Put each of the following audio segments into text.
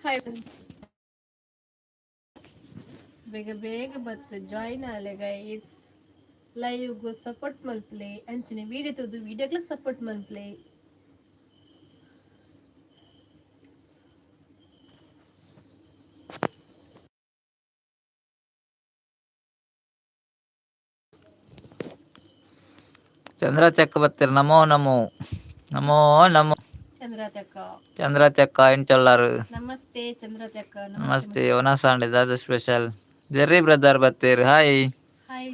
Hi. ಬೇಗ ಬೇಗ ಬತ್ತು ಜಾಯಿನ್ ಆಲೆ ಗೈಸ್. ಲೈವ್ಗು ಸಪೋರ್ಟ್ ಮಲ್ಪ್ಲೆ. ಅಂಚನೆ ವಿಡಿಯೋ ತೂದು ವಿಡಿಯೋಗ್ಲ ಸಪೋರ್ಟ್ ಮಲ್ಪ್ಲೆ. ಚಂದ್ರ ಚೆಕ್ಕ ಬತ್ತೀರ. ನಮೋ ನಮೋ ನಮೋ ನಮೋ. ಚಂದ್ರತಕ್ಕ. ಚಂದ್ರ ಚೆಕ್ಕ ಎಂಚೊಲ್ಲಾರು? ನಮಸ್ತೆ ಚಂದ್ರತಕ್ಕ. ನಮಸ್ತೆ. ಒನಸಾಂಡೆ ದಾದ ಸ್ಪೆಷಲ್? ಜೆರ್ರಿ ಬ್ರದರ್ ಬತ್ತೀರ್. ಹಾಯ್. ಹಾಯ್.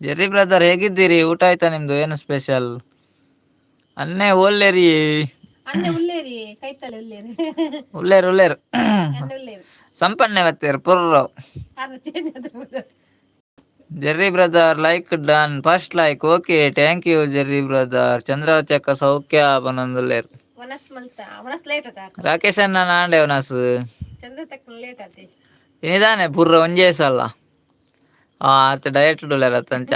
ಜೆರ್ರಿ ಬ್ರದರ್, ಹೇಗಿದ್ದೀರಿ? ಊಟ ಆಯ್ತಾ ನಿಮ್ದು? ಏನು ಸ್ಪೆಷಲ್? ಅನ್ನೆ ಓಲ್ಲೇರಿ? ಅಣ್ಣೆ ಉಲ್ಲೇರಿ, ಕೈತಲೆ ಉಲ್ಲೇರಿ. ಉಲ್ಲೇರು ಉಲ್ಲೇರು. ಅಣ್ಣೆ ಉಲ್ಲೇರಿ. ಸಂಪನ್ನೆ ಬತ್ತೀರ್ ಪುರ್ರು. ಅದು ಚೇಂಜ್ ಆದ. Jerry brother, like done, first like. Okay, thank you Jerry brother. Chandravati ಅಕ್ಕ ಸೌಖ್ಯ ಬನಂದುಲ್ಲೇರ್. ಒನಸ್ ಮಲ್ತ ಒನಸ್ ಲೇಟ್ ಆತ. ರಾಕೇಶ್ ಅಣ್ಣ ನಾಂಡೆ ಒನಸ್. ಚಂದ್ರತಕ್ಕ ಲೇಟ್ ಆತಿ. ಇನಿದಾನೆ ಪುರ್ರ ಒಂಜೇ ಸಲ್ಲ ಆ ಆತ ಡಯಟ್ ಡುಲ್ಲೇರ್ ಅತ್ತಂಚ.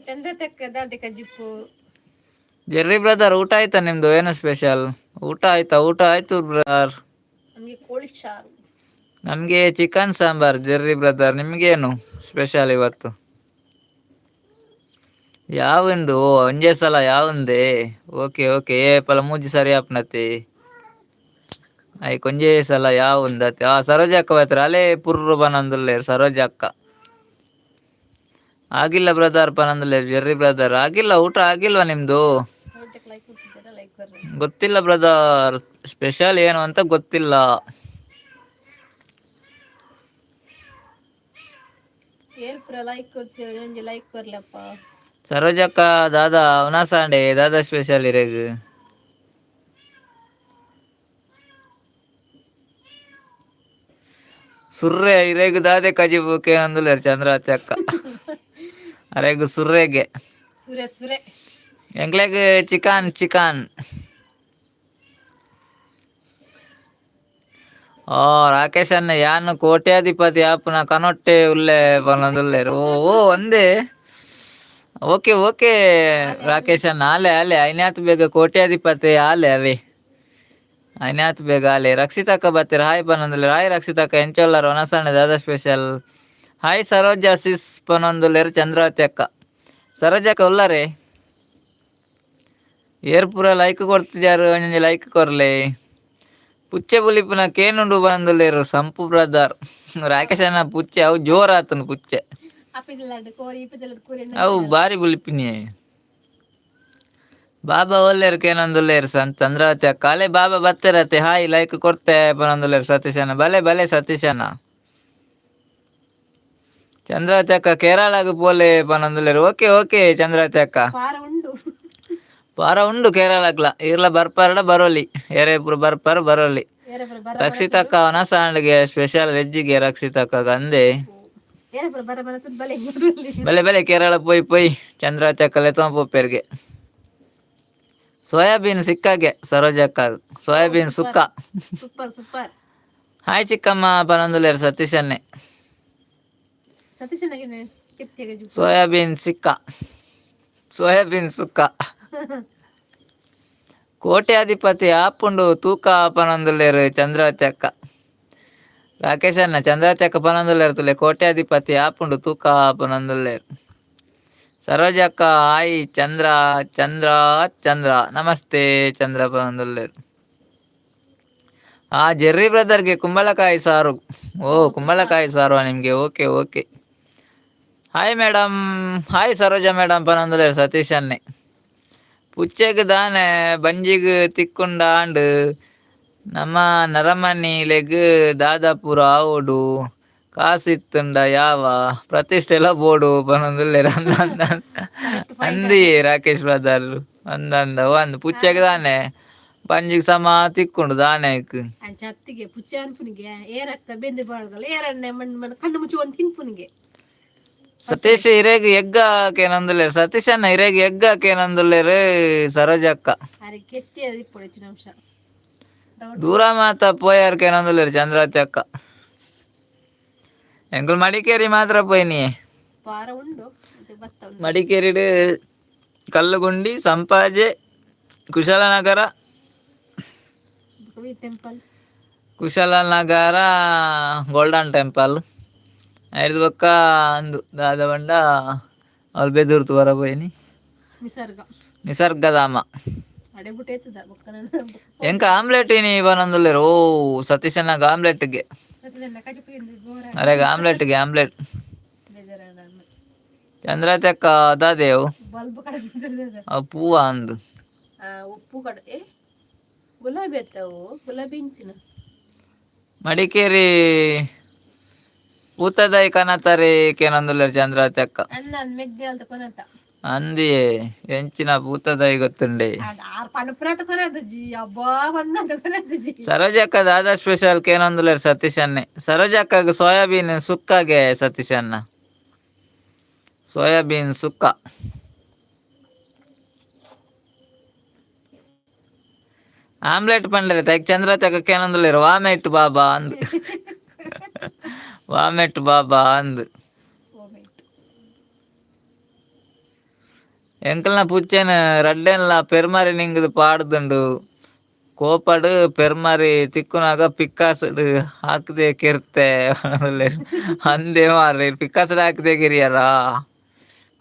ಚಂದ್ರತಕ್ಕ ದಾದೆ ಕಜಿಪ್ಪು? ಜೆರ್ರಿ ಬ್ರದರ್, ಊಟ ಆಯ್ತಾ ನಿಮ್ದು? ಏನು ಸ್ಪೆಷಲ್? ಊಟ ಆಯ್ತಾ? ಊಟ ಆಯ್ತು ಬ್ರದರ್. ನಮಗೆ ಕೋಳಿ ಸಾರು. ನಮಗೆ ಚಿಕನ್ ಸಾಂಬಾರ್. ಜೆರ್ರಿ ಬ್ರದರ್, ನಿಮಗೇನು ಸ್ಪೆಷಲ್ ಇವತ್ತು? ಯಾವೊಂದು? ಓ, ಒಂಜೇ ಸಲ ಯಾವಂದೇ? Okay okay. ಏಪಲ ಮೂಜಿ ಸರಿ ಆಪ್ನತಿ ಐಕ್ ಒಂಜೇ ಸಲ ಯಾವುಂದತಿ. ಆ ಸರೋಜ ಅಕ್ಕ ಬತ್ತರ. ಅಲೇ ಪುರ್ರು ಬನಂದುಲ್ಲೇರ್ ಸರೋಜ ಅಕ್ಕ. ಆಗಿಲ್ಲ ಬ್ರದರ್ ಪನಂದುಲ್ಲೇರ್ ಜೆರ್ರಿ ಬ್ರದರ್. ಆಗಿಲ್ಲ, ಊಟ ಆಗಿಲ್ವಾ ನಿಮ್ದು? ಸರೋಜಕ್ಕೆ ಲೈಕ್ ಕೊಡ್ತಿದ್ದೀರಾ? ಲೈಕ್ ಬರ್ರಿ. ಗೊತ್ತಿಲ್ಲ ಬ್ರದರ್, ಸ್ಪೆಷಲ್ ಏನು ಅಂತ ಗೊತ್ತಿಲ್ಲ. ಏರ್ ಪುರ ಲೈಕ್ ಕೊಡ್ತೀರ? ಒಂಜಿ ಲೈಕ್ ಕೊರ್ಲಪ್ಪ. ಸರೋಜಕ್ಕ ದಾದಾ ಉನಾಸಾಂಡೆ? ದಾದಾ ಸ್ಪೆಷಲ್ ಇರೆಗ್? ಸುರ್ರೆ ಇರೆಗ್ ದಾದೆ ಕಜಿಬುಕೆ ಅಂದುಲೇರ್ ಚಂದ್ರಾವತಿ ಅಕ್ಕ. ಅರೆಗ್ ಸುರ್ರೆಗೆ. ಸುರೆ ಸುರೆ. ಎಂಕ್ಲೆಗ್ ಚಿಕನ್ ಚಿಕನ್. ಓ ರಾಕೇಶ್ ಅಣ್ಣ, ಯಾನ್ ಕೋಟ್ಯಾಧಿಪತಿ ಆಪುನ ಕನೊಟ್ಟೆ ಉಲ್ಲೆ ಪನೊಂದುಲ್ಲೆರ್. ಓ ಓ ಒಂದೇ. ಓಕೆ ಓಕೆ ರಾಕೇಶ್ ಅಣ್ಣ, ಆಲೆ ಆಲೆ. ಐನಾತ್ ಬೇಗ ಕೋಟ್ಯಾಧಿಪತಿ ಆಲೆ ಅವೇ. ಐನಾತ್ ಬೇಗ ಆಲೆ. ರಕ್ಷಿತಕ್ಕ ಬತ್ತೀರ, ಹಾಯ್ ಪನೊಂದುಲ್ಲೆರ್. ಹಾಯ್ ರಕ್ಷಿತಕ್ಕ, ಎಂಚೊಲ್ಲರ್? ಒನಸಣ್ಣ ದಾದ ಸ್ಪೆಷಲ್? ಹಾಯ್ ಸರೋಜ ಸಿಸ್ ಪನೊಂದುಲ್ಲೆರ್ ಚಂದ್ರಾವತಿ ಅಕ್ಕ. ಸರೋಜಕ್ಕ ಉಲ್ಲರೆ? ಏರ್ ಪೂರ ಲೈಕ್ ಕೊಡ್ತಿಜಾರು? ಒಂಜೊಂಜಿ ಲೈಕ್ ಕೊರ್ಲೆ. ಪುಚ್ಚೆ ಬುಲಿಪುನ ಕೇನುಂಡು ಬಂದುಲ್ಲೇರು ಸಂಪು ಬ್ರದರ್. ರಾಕೇಶ್ ಅಣ್ಣ, ಪುಚ್ಚೆ ಅವು ಜೋರಾತನು ಪುಚ್ಚೆ. ಅಪ್ಪಿದಲಾಡ್ ಕೋರಿ, ಇಪ್ಪಿದಲಾಡ್ ಕೋರಿ. ಅವು ಬಾರಿ ಬುಲಿಪಿನಿ. ಬಾಬಾ ಒಲ್ಲೇರು ಕೇನೊಂದುಲ್ಲೇರು ಸಂತ ಚಂದ್ರಾವತಿ ಅಕ್ಕ. ಅಲೆ ಬಾಬಾ ಬತ್ತೆರತೆ. ಹಾಯ್, ಲೈಕ್ ಕೊರ್ತೆ ಪನೊಂದುಲ್ಲೇರು ಸತೀಶ್ ಅಣ್ಣ. ಬಲೆ ಬಲೆ ಸತೀಶ್ ಅಣ್ಣ. ಚಂದ್ರಾವತಿ ಅಕ್ಕ ಕೇರಳಗ್ ಪೋಲೆ ಪನೊಂದುಲ್ಲೇರು. ಓಕೆ ಓಕೆ ಚಂದ್ರಾವತಿ ಅಕ್ಕ. ಪಾರ ಉಂಡು. ವಾರ ಉಂಡು ಕೇರಳಗ್ಲ. ಇರ್ಲ ಬರ್ಪಾರಡ ಬರೋಲಿ, ಏರೇ ಪೂರ ಬರ್ಪಾರ ಬರೋಲಿ. ಏರ ಪುರ ಬರ. ರಕ್ಷಿತಕ್ಕ ಒನಸಾಂಡ್ಗೆ ಸ್ಪೆಷಲ್ ವೆಜ್ಗೆ ರಕ್ಷಿತಕ್ಕ ಅಂದೆ. ಏರ ಪುರ ಬರ ಬರ ಬಲೆ. ಬಲೆ ಬಲೆ ಕೇರಳ ಪೋಯ್ ಪೋಯ್. ಚಂದ್ರಾವತಿ ಅಕ್ಕ ಲೆತ್ತೊಂದು ಪೋಪೆರ್ಗೆ. ಸೋಯಾಬೀನ್ ಸಿಕ್ಕಾಗೆ ಸರೋಜಕ್ಕ, ಸೋಯಾಬೀನ್ ಸುಕ್ಕ. Super super. Hi ಚಿಕ್ಕಮ್ಮ ಪನೊಂದುಲ್ಲೇರು ಸತೀಶ್ ಅನ್ನೆ. ಸತೀಶನಿಗೆ ಕೆತ್ತಿಗೆ. ಸೋಯಾಬೀನ್ ಸಿಕ್ಕ, ಸೋಯಾಬೀನ್ ಸುಕ್ಕ. ಕೋಟ್ಯಾಧಿಪತಿ ಆಪುಂಡು ತೂಕ ಪನೊಂದುಲ್ಲೇರು ಚಂದ್ರಾವತಿ ಅಕ್ಕ. ರಾಕೇಶ್ ಅಣ್ಣ, ಚಂದ್ರಾವತಿ ಅಕ್ಕ ಪನೊಂದುಲ್ಲೇರು ತುಲೆ, ಕೋಟ್ಯಾಧಿಪತಿ ಆಪುಂಡು ತೂಕ ಪನೊಂದುಲ್ಲೇರು. ಸರೋಜ ಅಕ್ಕ ಹಾಯ್. ಚಂದ್ರ ಚಂದ್ರ ಚಂದ್ರ, ನಮಸ್ತೆ ಚಂದ್ರ ಪನೊಂದುಲ್ಲೇರು. ಆ ಜೆರ್ರಿ ಬ್ರದರ್ಗೆ ಕುಂಬಳಕಾಯಿ ಸಾರು. ಓ, ಕುಂಬಳಕಾಯಿ ಸಾರು ನಿಮಗೆ. Okay okay. Hi madam, hi Saroja madam ಪನೊಂದುಲ್ಲೇರು Satish ಅನ್ನೆ. ಪುಚ್ಚೆಗ್ ದಾನೆ ಬಂಜಿಗ್ ತಿಕ್ಕುಂಡ ಆಂಡ್, ನಮ್ಮ ನರಮನಿಲೆಗ್ ದಾದ ಪೂರ ಆವೊಡು. ಕಾಸ್ ಇತ್ತುಂಡ ಯಾವ ಪ್ರತಿಷ್ಠೆಲ ಬೋಡು ಪನೊಂದುಲ್ಲೆರ್. ಅಂದ ಅಂದಿ ರಾಕೇಶ್ ಬ್ರದರ್. ಅಂದಂದ ಅಂದ್ ಪುಚ್ಚೆಗ್ ದಾನೆ ಬಂಜಿಗ್ ಸಮ ತಿಕ್ಕುಂಡು ದಾನೆ ಐಕ್. ಅಂಚ ಅತ್ತಿಗೆ ಪುಚ್ಚೆ ಅನ್ಪುನಿಗೆ ಏರಕ್ಕ ಬೆಂದಿ ಬಾಳ್ದಲ್ಲ ಏರಣ್ಣೆ ಮಣ್ಣು ಮಣ್ಣು ಕಣ್ಣು ಮುಚ್ಚಿ ಒಂದು ತಿನ್ಪುನಿಗೆ. ಸತೀಶ್ ಇರೆಗ್ ಎಗ್ಗ ಕೇನೊಂದುಲ್ಲೆರ್. ಸತೀಶ್ ಅಣ್ಣ, ಇರೆಗ್ ಎಗ್ಗ ಕೇನೊಂದುಲ್ಲೆರ್ ಸರೋಜ ಅಕ್ಕ. ಅರೆ ಕೆತ್ತಿ ಅದು ಇಪ್ಪೊಡು ಹೆಚ್ಚಿನ ಅಂಶ. ದೂರ ಮಾತ ಪೋಯಾರ್ ಕೇನೊಂದುಲ್ಲೆರ್ ಚಂದ್ರಾವತಿ ಅಕ್ಕ. ಎಂಕುಲು ಮಡಿಕೇರಿ ಮಾತ್ರ ಪೋಯಿನಿ. ಪಾರ ಉಂಡು ಮತ್ತೆ ಭತ್ತ ಉಂಡು. ಮಡಿಕೇರಿಡ್ ಕಲ್ಲುಗುಂಡಿ, ಸಂಪಾಜೆ, ಕುಶಾಲನಗರ. ಬೊಕ Temple. Kushalnagar golden temple ಐದು ಬೊಕ್ಕ ಅಂದು ದಾದ ಪಂಡ ಅವ್ಲು ಬೆದುರ್ತು ಬರ ಪೋಯಿನಿ. ನಿಸರ್ಗ. ನಿಸರ್ಗಧಾಮ. ಅಡೆ ಬುಟ್ಟು ಏತದ ಬೊಕ್ಕ. ಎಂಕ ಆಮ್ಲೆಟ್ ಇನಿ ಬನೊಂದುಲ್ಲೆರ್. ಓ, ಸತೀಶನಾಗ ಆಮ್ಲೆಟ್ಗೆ. ಬೋರ. ಅರೆಗ ಆಮ್ಲೆಟ್ಗೆ, ಆಮ್ಲೆಟ್. ಬೇಜಾರಾಂಡ. ಚಂದ್ರತಕ್ಕ ದಾದೇವು? ಬಲ್ಬ್ ಕಡೆ. ಅವು ಪೂವ ಅಂದು. ಉಪ್ಪು ಕಡೆ. ಏ, ಗುಲಾಬಿ ಅತ್ತವು, ಗುಲಾಬಿ ಇಂಚಿನ. ಮಡಿಕೇರಿ ಪೂತದೈ ಕನತರೆ ಕೇನೊಂದುಲ್ಲೆರ್ ಚಂದ್ರತಕ್ಕ. ಅಣ್ಣ ಮೆಗ್ದೆ ಅಲ್ತ ಕೊನತ. ಅಂದಿಯೇ, ಎಂಚಿನ ಪೂತದೈ ಗೊತ್ತುಂಡೆ. ಆರ್ ಪನಪುನಾತ ಕೊನದ ಜಿ, ಅಬ್ಬಾ, ಪನ್ನಂತ ಕೊನದ ಜಿ. ಸರೋಜಕ್ಕ ದಾದಾ ಸ್ಪೆಷಲ್ ಕೇನೊಂದುಲ್ಲೆರ್ ಸತೀಶನ್ನೆ. ಸರೋಜಕ್ಕಗ್ ಸೋಯಾಬೀನ್ ಸುಕ್ಕಾಗೆ ಸತೀಶನ್ನ, ಸೋಯಾಬೀನ್ ಸುಕ್ಕ. ಆಮ್ಲೆಟ್ ಪಂಡ್ರೆ ತೈಕ್ ಚಂದ್ರ ತಕ್ಕ ಕೇನೊಂದುಲ್ಲೆರ್, ವಾಮೆಟ್ ಬಾಬಾ ಅಂದ್, ವಾಮೆಟ್ ಬಾಬಾ ಅಂದ್. ಓಮೆಟ್. ಎಂಕಲ್ನ ಪುಚ್ಚೆನ್ ರಡ್ಡೆನ್ಲ ಪೆರ್ಮರಿ ನಿಂಗುದು ಪಾಡ್ದುಂಡು. ಕೋಪಡ್ ಪೆರ್ಮರಿ ತಿಕ್ಕುನಾಗ ಪಿಕ್ಕಾಸುಡು ಹಾಕದೆ ಕೆರ್ತೆ. ಅಂದೆ ಮಾರ್ರೆ, ಪಿಕ್ಕಾಸುಡು ಹಾಕದೆ ಕಿರಿಯರ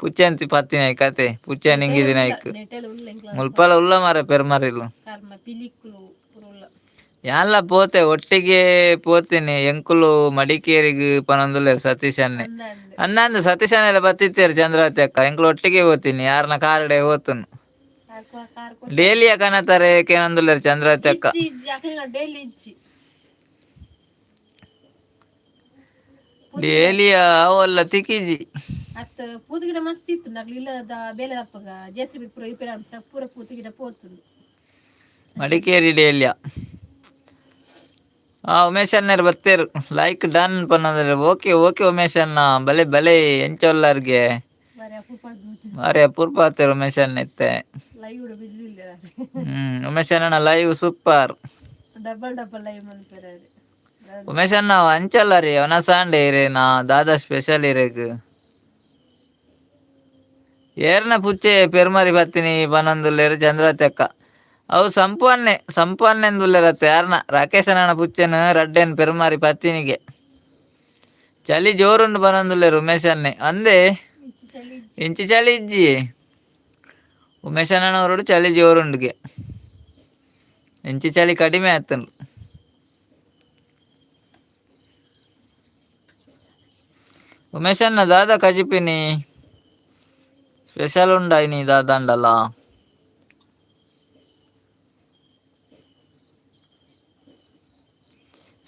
ಪುಚ್ಚೆಂತಿ ಪತ್ತಿನ ಕತೆ ಪುಚ್ಚೆ ನಿಂಗಿದಿನ ಐಕ್. ನೆಟೆಲ್ ಉಲ್ಲ ಎಂಕ್ಲ. ಮುಲ್ಪಲ ಉಲ್ಲ ಮಾರೆ ಪೆರ್ಮರಿಲು. ಕರ್ಮ ಪಿಲಿಕುಲು ಪೂರ ಉಲ್ಲ. ಯಾನ್ಲ ಪೋತೆ, ಒಟ್ಟಿಗೆ ಪೋತೀನಿ ಎಂಕುಲು ಮಡಿಕೇರಿಗ್ ಪನೊಂದುಲ್ಲೆರ್ ಸತೀಶ್ ಅಣ್ಣೆ. ಅಂದ ಅಂದೆ. ಅಂದಂದು ಸತೀಶ್ ಅಣ್ಣೆಲ್ಲ ಬತ್ತಿತ್ತೇರು. ಚಂದ್ರಾವತಿ ಅಕ್ಕ, ಎಂಕುಲು ಒಟ್ಟಿಗೆ ಹೋತೀನಿ, ಯಾರನ ಕಾರ್ಡೆ ಹೋತುನು. Car car. ಡೇಲಿಯ ಕನತಾರೆ ಕೇನೊಂದುಲ್ಲೆರ್ ಚಂದ್ರಾವತಿ ಅಕ್ಕ. ಇಜ್ಜಿ ಇಜ್ಜಿ, ಅಕ್ಲೆನ ಡೈಲಿ ಇಜ್ಜಿ. ಡೇಲಿಯ ಅವಲ್ಲ ತಿಕ್ಕಿಜಿ. ಅತ್ತ, ಪೂತ ಗಿಡ ಮಸ್ತ್ ಇತ್ತು ನಗ್ಲು ಇಲ್ಲದ ಬೇಲೆ ಅಪ್ಪಗ ಜೆಸಿಬಿ ಪೂರ ರಿಪೇರ್ ಆನ್ಪುನ ಪೂರ ಪೂತ ಗಿಡ ಪೋತುಂಡು. ಮಡಿಕೇರಿ ಡೇಲಿಯ. ಆ ಉಮೇಶ್ ಅಣ್ಣರ್ ಬತ್ತೇರು, ಲೈಕ್ ಡನ್ ಪನ್ನಂದ್ರೆ. ಓಕೆ ಓಕೆ ಉಮೇಶ್ ಅಣ್ಣ, ಬಲೆ ಬಲೆ, ಎಂಚೊಲ್ಲರ್ಗೆ. ಬಾರಿ ಅಪರೂಪ. ಬಾರಿ ಅಪರೂಪ ಆತೇರು ಉಮೇಶ್ ಅಣ್ಣ ಇತ್ತೆ. ಲೈವ್ ಬಿಜಿ ಇಲ್ಲ. ಉಮೇಶ್ ಅಣ್ಣ live super. Double double live ಮನ್ಪೆರೆ. Umesh ಅಣ್ಣ ಅಂಚಲ್ಲ ರೀ, ಅವನ ಸಾಂಡೆ ಇರೇ ನಾ ದಾದಾ ಸ್ಪೆಷಲ್ ಇರೇಗ್? ಏರ್ನ ಪುಚ್ಚೆ ಪೆರ್ಮರಿ ಬತ್ತಿನಿ ಪನೊಂದುಲ್ಲೆರ್ ಚಂದ್ರತೆಕ್ಕ. ಅವು ಸಂಪನ್ನೆ ಸಂಪನ್ನೆಂದುಲ್ಲೆರತ್ತೆ ಯಾರ್ನ ರಾಕೇಶ್ ಅಣ್ಣನ ಪುಚ್ಚೆನ್ ರಡ್ಡೆನ್ ಪೆರ್ಮರಿ ಪತ್ತಿನಿಗೆ. ಚಳಿ ಜೋರುಂಡು ಪನೊಂದುಲ್ಲೆರ್ ಉಮೇಶ್ ಅಣ್ಣೆ. ಅಂದೆ. ಇಚ್ಚಿ ಚಳಿ ಇಜ್ಜಿ. ಇಂಚಿ ಚಳಿ ಇಜ್ಜಿ ಉಮೇಶ್ ಅಣ್ಣನವರೋಡು, ಚಳಿ ಜೋರುಂಡುಗೆ. ಇಂಚಿ ಚಳಿ ಕಡಿಮೆ ಆತುಂಡು. ಉಮೇಶ್ ಅಣ್ಣ ದಾದಾ ಕಜಿಪಿನಿ ಸ್ಪೆಷಲ್ ಉಂಡಾ ಇನಿ ದಾದಾಂಡಲ?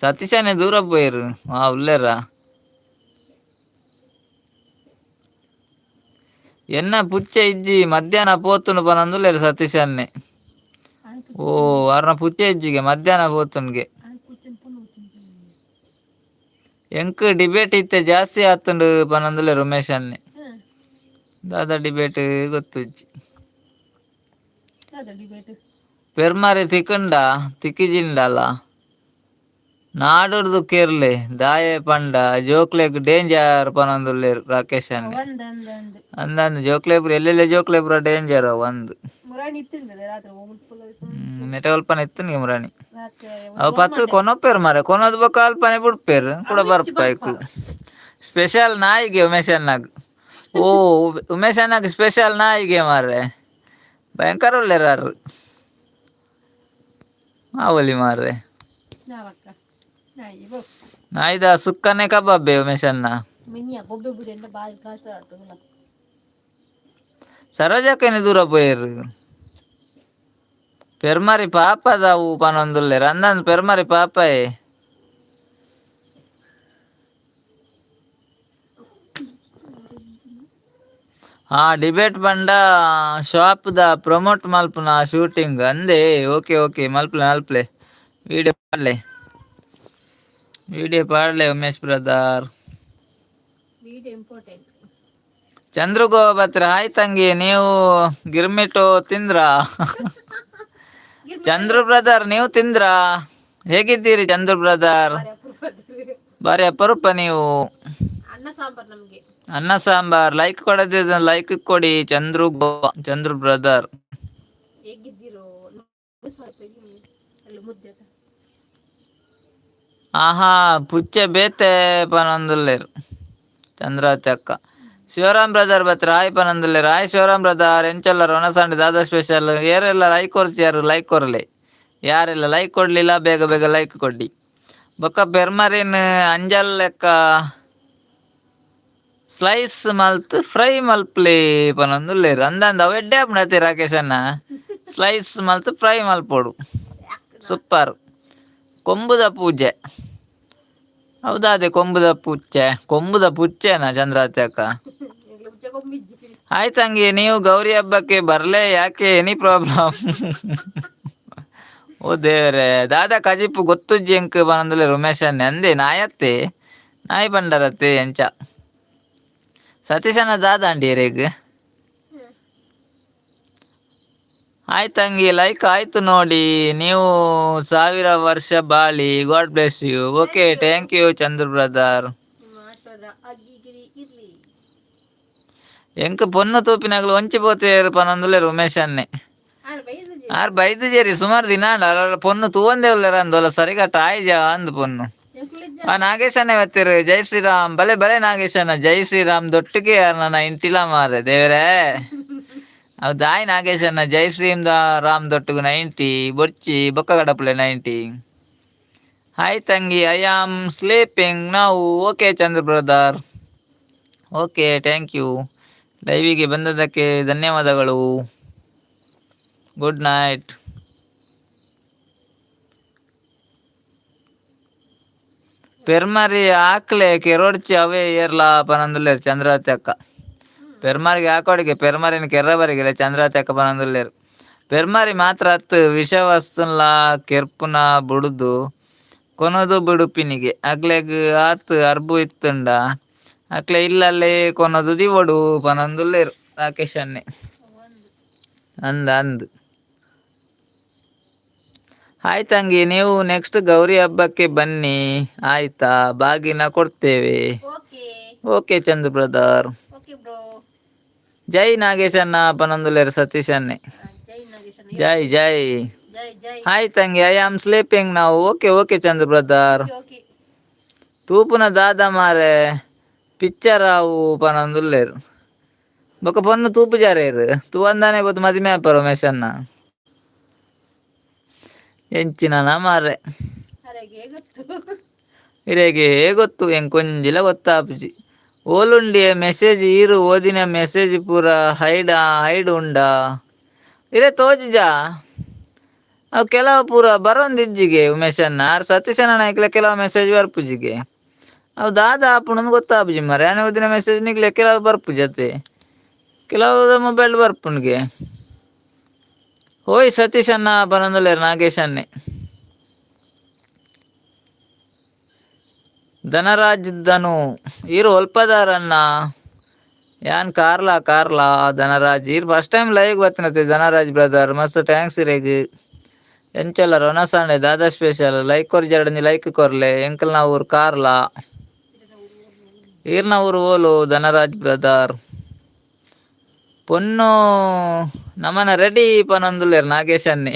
ಸತೀಶನೇ ದೂರ ಪೋಯೆರು. ಆ ಉಲ್ಲೆರ ಎನ್ನ ಪುಚ್ಚೆ ಇಜ್ಜಿ, ಮಧ್ಯಾಹ್ನ ಪೋತುಂಡು ಪನೊಂದುಲ್ಲೆರ್ ಸತೀಶ್ ಅಣ್ಣೆ. ಓ, ಅರ್ನ ಪುಚ್ಚೆ ಇಜ್ಜಿಗೆ, ಮಧ್ಯಾಹ್ನ ಪೋತುನ್ಗೆ. ಎಂಕ್ ಡಿಬೇಟ್ ಇತ್ತೆ ಜಾಸ್ತಿ ಆತುಂಡು ಪನೊಂದುಲ್ಲೆರ್ ಉಮೇಶ್ ಅಣ್ಣೆ. ದಾದಾ ಡಿಬೇಟ್ ಗೊತ್ತುಜ್ಜಿ. ಡಿಬೇಟ್. ಪೆರ್ಮರಿ ತಿಕ್ಕುಂಡ ತಿಕ್ಕಿಜಿಂಡಲ ನಾಡುರ್ದು ಕೆರ್ಲೆ, ದಾಯೆ ಪಂಡ ಜೋಕ್ಲೆಗ್ ಡೇಂಜರ್ ಪನೊಂದುಲ್ಲೆರ್ ರಾಕೇಶ್ ಅಣ್ಣೆ. ಒಂದ್ ಅಂದ್ ಅಂದ್. ಅಂದಂದ್, ಜೋಕ್ಲೆ ಪೂರ ಎಲ್ಲೆಲ್ಲೆ ಜೋಕ್ಲೆ ಪೂರ ಡೇಂಜರ್ ಒಂದು. ಮುರಾಣಿ ಇತ್ತಿಂಡದೆ ರಾತ್ರಿ ಮುಲ್ಪ. ನೆಟೆ ಅಲ್ಪನೆ ಇತ್ತುನ್ಗೆ ಮುರಾಣಿ. ರಾತ್ರಿ. ಅವು ಪತ್ತು ಕೊನೊಪೆರ್ ಮಾರೆ, ಕೊನೊದು ಬೊಕ್ಕ ಅಲ್ಪನೆ ಬುಡ್ಪೆರ್ ಕೂಡ ಬರ್ಪ ಐಕುಲು. ಸ್ಪೆಷಲ್ ನಾಯಿಗೆ ಉಮೇಶ್ ಅಣ್ಣಗ್. ಓ, ಉಮೇಶ್ ಅಣ್ಣಗ್ ಸ್ಪೆಷಲ್ ನಾಯಿಗೆ ಮಾರ್ರೆ. ಭಯಂಕರ ಉಲ್ಲೆರ್ ಆರು ಮಾವಲಿ ಮಾರ್ರೆ. ನಾವಕ್ಕ ನಾಯಿ ಬೋ. ನಾಯಿದ ಸುಕ್ಕನೆ ಕಬಾಬೆ ಉಮೇಶ್ ಅಣ್ಣ. ಮಿನಿಯ ಬೊಬ್ಬೆ ಬುಡಿ ಅಂದ್ರೆ ಬಾರಿ ಕಾಸ್ತ ಆಡ್ತದಲ್ಲ. ಸರೋಜಕ್ಕನೆ ದೂರ ಪೋಯೆರ್. ಪೆರ್ಮರಿ ಪಾಪದವು ಪನೊಂದುಲ್ಲೆರ್. ಅಂದಂದ್, ಪೆರ್ಮರಿ ಪಾಪಯೆ. ಹಾ, ಡಿಬೇಟ್ ಪಂಡ ಶಾಪ್ ದ ಪ್ರಮೋಟ್ ಮಲ್ಪುನ ಶೂಟಿಂಗ್ ಅಂದೆ. ಓಕೆ ಓಕೆ, ಮಲ್ಪಲೆ ಮಲ್ಪಲೆ, ವಿಡಿಯೋ ಪಾಡ್ಲೆ, ವಿಡಿಯೋ ಪಾಡ್ಲೆ Umesh brother. Video important. Chandru Batra, hi ತಂಗಿ, ನೀವು ಗಿರ್ಮಿಟು ತಿಂದ್ರಾ? ಚಂದ್ರು ಬ್ರದರ್, ನೀವು ತಿಂದ್ರಾ? ಹೇಗಿದ್ದೀರಿ ಚಂದ್ರು ಬ್ರದರ್? ಬಾರಿ ಅಪರೂಪ ನೀವು. ಅನ್ನ ಸಾಂಬಾರ್ ನಮ್ಗೆ. ಅನ್ನ ಸಾಂಬಾರ್. ಲೈಕ್ ಕೊಡದಿದ್ದ ಲೈಕ್ ಕೊಡಿ ಚಂದ್ರು ಗೋವಾ, ಚಂದ್ರು ಬ್ರದರ್. ಹೇಗಿದ್ದೀರೋ? ಸ್ವಲ್ಪ ಅಲ್ಲಿ ಮುದ್ದೆ ಆತ. ಆಹಾ ಪುಚ್ಚೆ ಬೇತೆ ಪನೊಂದುಲ್ಲೆರ್ ಚಂದ್ರಾವತಿ ಅಕ್ಕ. ಶಿವರಾಮ್ ಬ್ರದರ್ ಬತ್ರೆ, ಹಾಯ್ ಪನೊಂದುಲ್ಲೆರ್. ಹಾಯ್ ಶಿವರಾಮ್ ಬ್ರದರ್, ಎಂಚೊಲ್ಲರ್? ಒನಸಾಂಡೆ ದಾದಾ ಸ್ಪೆಷಲ್? ಏರೆಲ್ಲ ಲೈಕ್ ಕೊರ್ಚಿ, ಯಾರು ಲೈಕ್ ಕೊರ್ಲೆ. ಯಾರೆಲ್ಲ ಲೈಕ್ ಕೊಡ್ಲಿಲ್ಲ, ಬೇಗ ಬೇಗ ಲೈಕ್ ಕೊಡ್ಡಿ. ಬೊಕ್ಕ ಪೆರ್ಮರಿನ್ ಅಂಜಲ್ ಲೆಕ್ಕ ಸ್ಲೈಸ್ ಮಲ್ತ್ ಫ್ರೈ ಮಲ್ಪ್ಲೆ ಪನೊಂದುಲ್ಲೆರ್. ಅಂದಂದ ಅವು ಎಡ್ಡೆ ಆಪುಂಡು ಅತ್ತೆ ರಾಕೇಶ್ ಅಣ್ಣ? ಸ್ಲೈಸ್ ಮಲ್ತ್ ಫ್ರೈ ಮಲ್ಪೊಡು, ಸೂಪರ್. ಕೊಂಬುದ ಪೂಜೆ ಹೌದಾ? ಅದೇ ಕೊಂಬುದ ಪೂಜೆ, ಕೊಂಬುದ ಪುಚ್ಚೆನಾ ಚಂದ್ರಾವತಿ ಅಕ್ಕ? ಎಂಕ್ಲೆ ಪುಚ್ಚೆ ಕೊಂಬಿಜ್ಜಿ. ಆಯ್ತಂಗಿ, ನೀವು ಗೌರಿ ಹಬ್ಬಕ್ಕೆ ಬರ್ಲೇ ಯಾಕೆ? Any problem? ಓ ದೇವರೇ, ದಾದಾ ಕಜಿಪು ಗೊತ್ತುಜ್ಜಿ ಎಂಕ್ ಪನೊಂದುಲ್ಲೆ ಉಮೇಶ್ ಅಣ್ಣೆ. ಅಂದೆ ನಾಯತ್ತೆ ನಾಯಿ ಪಂಡರತ್ತೆ ಎಂಚ ಸತೀಶನ ದಾದ ಅಂಡಿ ಎರೆಗ್. ಆಯ್ತಂಗಿ, ಲೈಕ್ ಆಯ್ತು ನೋಡಿ. ನೀವು 1000 ವರ್ಷ ಬಾಳಿ, God bless you. Okay, thank you Chandru brother. ನಿಮ್ಮ ಆಶೀರ್ವಾದ ಅಗ್ಗಿಗಿರಿ ಇರ್ಲಿ. ಎಂಕ್ ಪೊನ್ನು ತೂಪಿನಾಗ್ಲು ಒಂಚಿ ಪೋತೇರು ಪನೊಂದುಲ್ಲೆರ್ ಉಮೇಶ್ ಅಣ್ಣೆ. ಆರ್ ಬೈದು. ಆರ್ ಬೈದು ಸುಮಾರು ದಿನ ಆಂಡ. ಅರ ಪೊನ್ನು ತೂವಂದೆ ಉಲ್ಲೆರ್ ಅಂದೋಲ, ಸರಿಗಟ್ಟ ಆಯ್ಜ ಅಂದ್ ಪೊನ್ನು. ಎಂಕ್ಲಿಜ್ಜ. ಆ ನಾಗೇಶಣ್ಣ ಬತ್ತೆರ್, ಜೈ ಶ್ರೀರಾಮ್. ಬಲೆ ಬಲೆ ನಾಗೇಶಣ್ಣ, ಜೈ ಶ್ರೀರಾಮ್ ದೊಟ್ಟಿಗೆ ನನ್ನ ಇಂಟಿಲ ಮಾರೆ ದೇವರೇ. ಅವು ದಾಯಿ ನಾಗೇಶಣ್ಣ, ಜೈ ಶ್ರೀ ರಾಮ್ ದೊಟ್ಟುಗು 90 ಬೊರ್ಚಿ ಬೊಕ್ಕ ಗಡಪುಲೆ 90. ಹಾಯ್ ತಂಗಿ, I am sleeping ನಾವು. Okay Chandra brother, okay, thank you. ಲೈವಿಗೆ ಬಂದದಕ್ಕೆ ಧನ್ಯವಾದಗಳು. Good night. ಪೆರ್ಮರಿ ಆಕ್ಲೆ ಕೆರೊಡ್ಚಿ, ಅವೇ ಏರ್ಲಾ ಪನೊಂದುಲ್ಲೆರ್ ಚಂದ್ರಾವತಿ ಅಕ್ಕ. ಪೆರ್ಮರಿಗೆ ಆಕೋಡಿಗೆ, ಪೆರ್ಮರಿನ ಕೆರ್ರ ಬರಿಗೆಲೆ ಚಂದ್ರಾವತಿ ಅಕ್ಕ ಪನೊಂದುಲ್ಲೆರ್. ಪೆರ್ಮರಿ ಮಾತ್ರ ಅತ್, ವಿಷ ವಸ್ತುನ್ಲ ಕೆರ್ಪುನ ಬುಡುದು ಕೊನೊದು ಬುಡುಪಿನಿಗೆ. ಅಕ್ಲೆಗ್ ಆತ್ ಅರ್ಬು ಇತ್ತುಂಡ ಅಕ್ಲೆ ಇಲ್ಲಲ್ಲೇ ಕೊನೊದು ದಿವೊಡು ಪನೊಂದುಲ್ಲೆರ್ ರಾಕೇಶ್ ಅಣ್ಣೆ. ಅಂದ್ ಅಂದ್. ಹಾಯ್ ತಂಗಿ, ನೀವು ನೆಕ್ಸ್ಟ್ ಗೌರಿ ಹಬ್ಬಕ್ಕೆ ಬನ್ನಿ ಆಯ್ತಾ? ಬಾಗಿನ ಕೊಡ್ತೇವೆ. Okay. Okay Chandru brother. Okay bro. ಜೈ ನಾಗೇಶಣ್ಣ ಪನೊಂದುಲ್ಲೆರ್ ಸತೀಶ್ ಅಣ್ಣೆ. ಜೈ ನಾಗೇಶಣ್ಣ. ಜೈ ಜೈ. ಜೈ ಜೈ. ಹಾಯ್ ತಂಗಿ, I am sleeping ನಾವು. Okay okay Chandru brother. Okay. ತೂಪುನ ದಾದ ಮಾರೆ ಪಿಕ್ಚರ್ ಅವು ಪನೊಂದುಲ್ಲೆರ್. ಬೊಕ ಪೊನ್ನು ತೂಪು ಜಾರೇರ್ ತೂವಂದಾನೆ ಬೊತ್ತು ಮದಿಮೆ ಆಪ ರಮೇಶ್ ಅಣ್ಣ ಎಂಚಿನ ಮಾರ್ರೆ. ಅರೆಗೆ ಗೊತ್ತು. ಇರೆಗೆ ಗೊತ್ತು, ಎಂಕೊಂಜಿಲ ಗೊತ್ತಾಪುಜಿ. ಓಲುಂಡಿಯ ಮೆಸೇಜ್ ಈರು ಓದಿನ ಮೆಸೇಜ್ ಪೂರ ಹೈಡ್ ಹೈಡ್ ಉಂಡಾ? ಇರೆ ತೋಜಿಜಾ ಅವು ಕೆಲವು ಪೂರ ಬರೋಂದಿಜ್ಜಿಗೆ ಉಮೇಶಣ್ಣ. ಆರ್ ಸತೀಶಣ್ಣ ನಾಯ್ಕಲ ಕೆಲವು ಮೆಸೇಜ್ ಬರ್ಪುಜಿಗೆ. ಅವು ದಾದ ಆಪುಂಡು ಗೊತ್ತಾಪುಜಿ ಮಾರ್ರೆ. ಆನೆ ಓದಿನ ಮೆಸೇಜ್ ನಿಕ್ಲೆ ಕೆಲವು ಬರ್ಪುಜಿ ಅತ್ತೆ, ಕೆಲವು ಮೊಬೈಲ್ ಬರ್ಪುಂಡ್ಗೆ. ಓಯ್ ಸತೀಶ್ ಅಣ್ಣ ಪನೊಂದುಲ್ಲೆರ್ ನಾಗೇಶ್ ಅಣ್ಣೆ. ಧನರಾಜ್ ಧನು ಈರು ಒಲ್ಪದಾರಣ್ಣ? ಯಾನ್ ಕಾರ್ಲಾ, ಕಾರ್ಲಾ ಧನರಾಜ್. ಈರ್ first time live ಬತ್ತಿನತೆ Dhanraj brother, ಮಸ್ತ್ thanks ಇರೆಗ್. ಎಂಚೊಲ್ಲರ್? ಒನಸಾಂಡೆ ದಾದಾ ಸ್ಪೆಷಲ್? ಲೈಕ್ ಕೊರ್ಜಾರ್ಡ ಲೈಕ್ ಕೊರ್ಲೆ. ಎಂಕಲ್ನ ಊರು ಕಾರ್ಲಾ. ಈರ್ನ ಊರು ಓಲು ಧನರಾಜ್ ಬ್ರದರ್? ಪೊನ್ನು ನಮನ ರೆಡಿ ಪನೊಂದುಲ್ಲೆರ್ ನಾಗೇಶ್ ಅಣ್ಣೆ.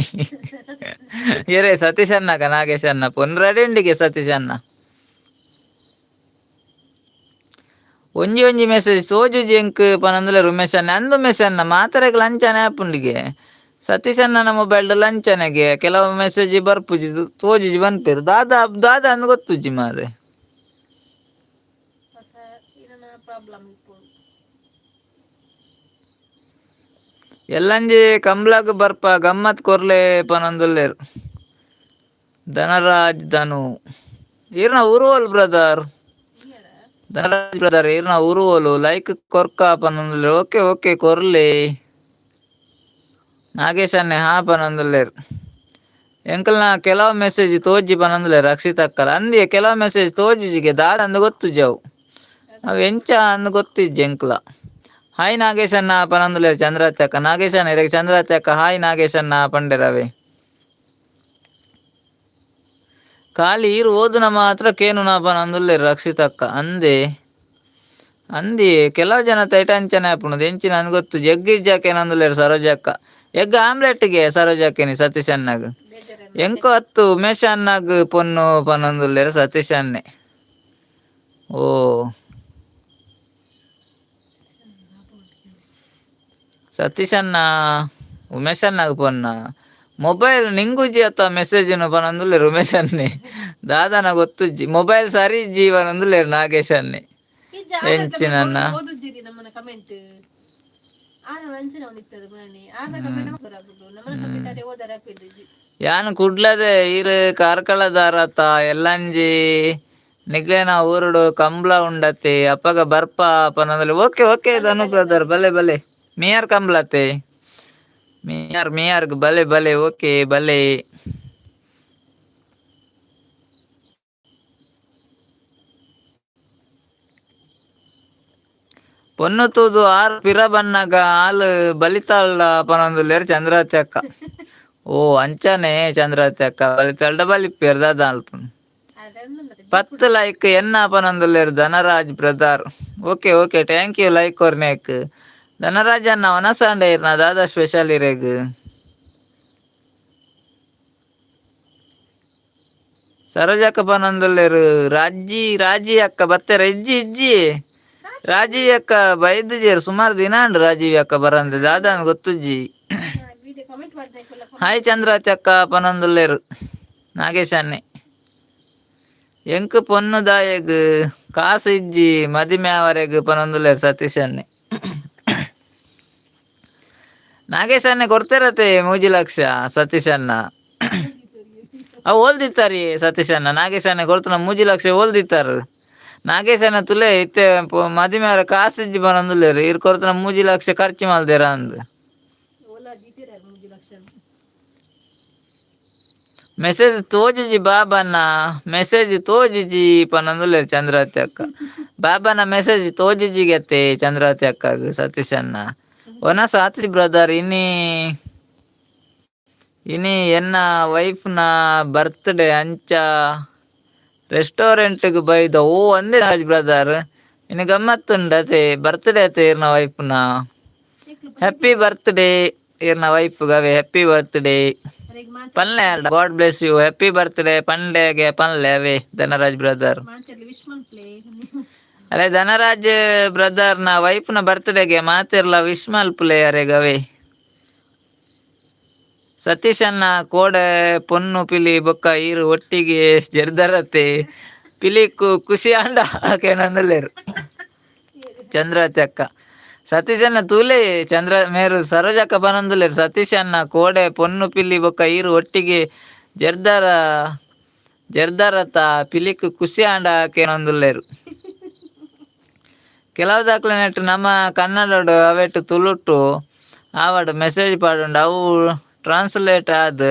ಏರೇ ಸತೀಶ್ ಅಣ್ಣಗ ನಾಗೇಶ್ ಅಣ್ಣ ಪೊನ್ನು ರೆಡಿ ಉಂಡಿಗೆ ಸತೀಶ್ ಅಣ್ಣ. ಒಂಜಿ ಒಂಜಿ ಮೆಸೇಜ್ ತೋಜುಜಿ ಎಂಕ್ ಪನೊಂದುಲ್ಲೆರ್ ಉಮೇಶ್ ಅಣ್ಣೆ. ಅಂದ್ ಉಮೇಶ್ ಅಣ್ಣ, ಮಾತೆರೆಗ್ ಲಂಚನೆ ಆಪುಂಡಿಗೆ. ಸತೀಶ್ ಅಣ್ಣನ ಮೊಬೈಲ್ ಲಂಚನೆಗೆ ಕೆಲವು ಮೆಸೇಜ್ ಬರ್ಪುಜಿ, ತೋಜುಜಿ ಪನ್ಪೆರ್. ದಾದಾ ದಾದಾ ಅಂದ್ ಗೊತ್ತುಜ್ಜಿ ಮಾರ್ರೆ. ಹೊಸ ಏನನ ಪ್ರಾಬ್ಲಮ್ ಇಪ್ಪು. ಎಲ್ಲಂಜಿ ಕಂಬ್ಳಗ್ ಬರ್ಪ ಗಮ್ಮತ್ ಕೊರ್ಲೆ ಪನೊಂದುಲ್ಲೆರ್ ಧನರಾಜ್ ಧನು. ಈರ್ನ ಊರು ಬ್ರದರ್? ಧನರಾಜ್ ಬ್ರದರ್, ಈರ್ನ ಊರು ಓಲು? ಲೈಕ್ ಕೊರ್ಕ ಪನೊಂದುಲ್ಲೆರ್. ಓಕೆ ಓಕೆ ಕೊರ್ಲೆ. ನಾಗೇಶ್ ಅಣ್ಣೆ ಹಾ ಪನೊಂದುಲ್ಲೆರ್. ಎಂಕಲ್ನ ಕೆಲವು ಮೆಸೇಜ್ ತೋಜಿ ಪನೊಂದುಲ್ಲೆರ್ ರಕ್ಷಿತ್ ಅಕ್ಕಲ. ಅಂದಿಯೇ ಕೆಲವು ಮೆಸೇಜ್ ತೋಜಿಜಿಗೆ, ದಾದ ಅಂದ್ ಗೊತ್ತುಜ್ಜಿ ಅವು. ಅವು ಎಂಚ ಅಂದ್ ಗೊತ್ತಿಜ್ಜಿ ಎಂಕ್ಲ. ಹಾಯ್ ನಾಗೇಶ್ ಅಣ್ಣ ಪನೊಂದುಲ್ಲೆರ್ ಚಂದ್ರಾವತಿ ಅಕ್ಕ. ನಾಗೇಶ್ ಅಣ್ಣ ಇರೆಗ್ ಚಂದ್ರಾವತಿ ಅಕ್ಕ ಹಾಯ್ ನಾಗೇಶ್ ಅಣ್ಣ ಪಂಡೆರವೆ. ಖಾಲಿ ಈರು ಓದುನ ಮಾತ್ರ ಕೇನುನ ಪನೊಂದುಲ್ಲೆರ್ ರಕ್ಷಿತ್ ಅಕ್ಕ. ಅಂದೆ ಅಂದಿ ಕೆಲವು ಜನ ತೈಟಂಚನೆ ಆಪುಣದು ಎಂಚಿನ ನನ್ಗೆ ಗೊತ್ತು ಜಗ್ಗಿಜ್ಜಾಕೆ ನಂದುಲೇರು ಸರೋಜಕ್ಕ ಎಗ್ ಆಮ್ಲೆಟ್ಗೆ ಸರೋಜಕ್ಕೇನಿ ಸತೀಶ್ ಅಣ್ಣಗ್. ಎಂಕೋ ಅತ್ತು ಉಮೇಶ್ ಅಣ್ಣಗ್ ಪೊನ್ನು ಪನೊಂದುಲ್ಲೇರು ಸತೀಶ್ ಅಣ್ಣೆ. ಓ ಸತೀಶ್ ಅಣ್ಣ ಉಮೇಶ್ ಅಣ್ಣಗ್ ಪೊನ್ನ ಮೊಬೈಲ್ ನಿಂಗುಜಿ ಅತ್ತ ಮೆಸೇಜ್ನು ಪನೊಂದುಲ್ಲೇರು ಉಮೇಶ್ ಅಣ್ಣೆ. ದಾದನ ಗೊತ್ತುಜ್ಜಿ ಮೊಬೈಲ್ ಸರಿ ಇಜ್ಜಿ ಪನೊಂದುಲ್ಲೇರು ನಾಗೇಶ್ ಅಣ್ಣೆ. ಎಂಚಿನನ್ನ? ಓದುಜ್ಜಿರಿ ನಮ್ಮನ ಕಮೆಂಟ್ ಆನ ಅಂಚನೆ ಅವನಿತ್ತದ ಗುಣನಿ ಆನ ಕಮೆಂಟ್ ನಮ್ಮನ ಕಮೆಂಟ್ ಅರೆ ಓದರ ಹಾಕಿದ್ದಿಜ್ಜಿ. ಯಾನ್ ಕುಡ್ಲದೆ ಈರ್ ಕಾರ್ಕಳದಾರತ ಎಲ್ಲಂಜಿ ನಿಗ್ಲೇನ ಊರುಡು ಕಂಬ್ಳ ಉಂಡತಿ ಅಪಗ ಬರ್ಪ ಪನೊಂದುಲ್ಲೆ. ಓಕೆ ಓಕೆ ಧನು ಬ್ರದರ್ ಬಲೆ ಬಲೆ ಮಿಯಾರ್ ಕಂಬ್ಳತೆ ಮಿಯಾರ್ ಮಿಯಾರ್ಗ್ ಬಲೆ ಬಲೆ ಓಕೆ ಬಲೆ. ಪೊನ್ನು ತೂದು ಆರ್ ಪಿರ ಬನ್ನಗ ಆಲ್ ಬಲಿತಾಳ್ಡ ಪನೊಂದುಲ್ಲೆರ್ ಚಂದ್ರಾವತಿ ಅಕ್ಕ. ಓ ಅಂಚನೆ ಚಂದ್ರಾವತಿ ಅಕ್ಕ ಬಲಿತಾಳ್ಡ ಬಲಿಪೇರ್ ದಾದ ಅಲ್ಪುನು. 10 ಲೈಕ್ ಎನ್ನ ಪನೊಂದುಲ್ಲೆರ್ Dhanraj brother. Okay okay thank you like ಕೊರ್ನೇಕ್. Dhanraj ಅಣ್ಣ ವನಸಾಂಡ ಇರ್ನ ದಾದಾ ಸ್ಪೆಷಲ್ ಇರೆಗ್. ಸರೋಜಕ್ಕ ಪನೊಂದುಲ್ಲೆರ್ ರಾಜಿ ರಾಜಿ ಅಕ್ಕ ಬತ್ತೆರ ಇಜ್ಜಿ ಇಜ್ಜಿ ರಾಜೀವ್ ಅಕ್ಕ ಬೈದುಜೆರ್ ಸುಮಾರು ದಿನ ಅಂಡ್ ರಾಜೀವ್ ಅಕ್ಕ ಬರಂದೆ ದಾದಾನ್ ಗೊತ್ತುಜ್ಜಿ. ಹಾಯ್ ಚಂದ್ರಾವತಿ ಅಕ್ಕ ಪನೊಂದುಲ್ಲೆರ್ ನಾಗೇಶ್ ಅಣ್ಣೆ. ಎಂಕ್ ಪೊನ್ನು ದಾಯೆಗ್ ಕಾಸು ಇಜ್ಜಿ ಮದಿಮೆ ಆವರೆಗ್ ಪನೊಂದುಲ್ಲೆರ್ ಸತೀಶ್ ಅಣ್ಣೆ. ನಾಗೇಶ್ ಅಣ್ಣೆ ಕೊಡ್ತೇರತೆ 3 ಲಕ್ಷ ಸತೀಶ್ ಅಣ್ಣ. ಅವು ಓಲ್ದಿತ್ತಾರಿ ಸತೀಶ್ ಅಣ್ಣ ನಾಗೇಶ್ ಅಣ್ಣೆ ಕೊಡ್ತನ 3 ಲಕ್ಷ ಓಲ್ದಿತ್ತಾರು. ನಾಗೇಶ್ ಅಣ್ಣ ತುಲೆ ಇತ್ತೆ ಮದಿಮೆ ಆವರೆ ಕಾಸು ಇಜ್ಜಿ ಪನೊಂದುಲ್ಲೆರ್ ಈರ್ ಕೊರ್ತನ 3 ಲಕ್ಷ ಖರ್ಚು ಮಲ್ದೇರ ಅಂದ್. ಓಲಾ ದೀತೆರ 3 ಲಕ್ಷ. ಮೆಸೇಜ್ ತೋಜುಜಿ ಬಾಬಣ್ಣ ಮೆಸೇಜ್ ತೋಜುಜಿ ಪನೊಂದುಲ್ಲೆರ್ ಚಂದ್ರಾವತಿ ಅಕ್ಕ. ಬಾಬನ ಮೆಸೇಜ್ ತೋಜುಜಿಗತ್ತೆ ಚಂದ್ರಾವತಿ ಅಕ್ಕಗ್ ಸತೀಶ್ ಅಣ್ಣ. ಒನ ಸಾತಿ ಬ್ರದರ್ ಇನಿ ಇನಿ ಎನ್ನ ವೈಫ್ನ ಬರ್ತ್ಡೇ ಅಂಚ ರೆಸ್ಟೋರೆಂಟ್ಗ್ ಬೈದ. ಓ ಅಂದೆ ರಾಜ್ ಬ್ರದರ್ ಇನಿ ಗಮ್ಮತ್ತುಂಡತೆ ಬರ್ತ್ಡೇ ಅತೆ ಇರ್ನ ವೈಫ್ನ. ಹ್ಯಾಪಿ ಬರ್ತ್ಡೇ ಇರ್ನ ವೈಫ್ ಗವೆ ಹ್ಯಾಪಿ ಬರ್ತ್ಡೇ ಪನ್ಲೆ God bless you happy birthday ಪನ್ಲೆಗೆ ಪನ್ಲೆ ಅವೇ ಧನರಾಜ್ ಬ್ರದರ್. ಅರೆ ಧನರಾಜ್ ಬ್ರದರ್ ನ ವೈಫ್ ನ ಬರ್ತ್ಡೇಗೆ ಮಾತಿರ್ಲ ವಿಶ್ ಮಲ್ಪುಲೆ ಅರೆಗವೇ. ಸತೀಶ್ ಅಣ್ಣ ಕೋಡೆ ಪೊನ್ನು ಪಿಲಿ ಬೊಕ್ಕ ಈರು ಒಟ್ಟಿಗೆ ಜರ್ದರತೆ ಪಿಲಿ ಖುಷಿ ಆಂಡ ಆಕೆನಂದುಲ್ಲೆರ್ ಚಂದ್ರಾವತಿ ಅಕ್ಕ. ಸತೀಶ್ ಅಣ್ಣ ತೂಲೆ ಚಂದ್ರ ಮೇರು ಸರೋಜಕ್ಕ ಪನೊಂದುಲ್ಲೆರ್ ಸತೀಶ್ ಅಣ್ಣ ಕೋಡೆ ಪೊನ್ನು ಪಿಲಿ ಬೊಕ್ಕ ಈರು ಒಟ್ಟಿಗೆ ಜರ್ದರ ಜರ್ದರತ ಪಿಲಿಕ್ ಖುಷಿ ಆಂಡ ಆಕೆನಂದುಲ್ಲೆರ್. ಕೆಲವು ದಾಕ್ಲೆನೆಟ್ ನಮ್ಮ ಕನ್ನಡಡು ಅವೆಟ್ ತುಳುಟು ಆವಡ್ ಮೆಸೇಜ್ ಪಾಡುಂಡು ಅವು ಟ್ರಾನ್ಸ್ಲೇಟ್ ಆದ್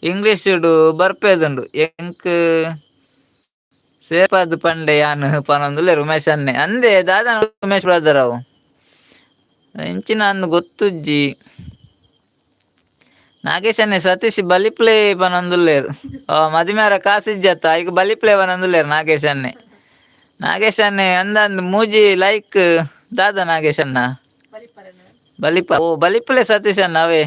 ಇಂಗ್ಲೀಷುಡು ಬರ್ಪೇದುಂಡು ಎಂಕ್ ಸೇಪಾದ್ ಪಂಡೆ ಯಾನ್ ಪನೊಂದುಲ್ಲೆರ್ ಉಮೇಶ್ ಅಣ್ಣೆ. ಅಂದೆ ದಾದ ಉಮೇಶ್ ಬ್ರದರ್ ಅವು ಎಂಚಿನ ಅಂದ್ ಗೊತ್ತುಜ್ಜಿ. ನಾಗೇಶ್ ಅಣ್ಣೆ ಸತೀಶ್ ಬಲಿಪ್ಲೆ ಪನೊಂದುಲ್ಲೆರ್. ಮದಿಮೆ ಆರ ಕಾಸು ಇಜ್ಜತ್ತ ಐಕ್ ಬಲಿಪ್ಲೆ ಪನೊಂದುಲ್ಲೆರ್ ನಾಗೇಶ್ ಅಣ್ಣೆ. ನಾಗೇಶ್ ಅಣ್ಣೆ ಅಂದಂದ್ 3 ಲೈಕ್ ದಾದ ನಾಗೇಶ್ ಅಣ್ಣ ಬಲಿಪ ಓ ಬಲಿಪ್ಲೆ ಸತೀಶ್ ಅಣ್ಣ ಅವೇ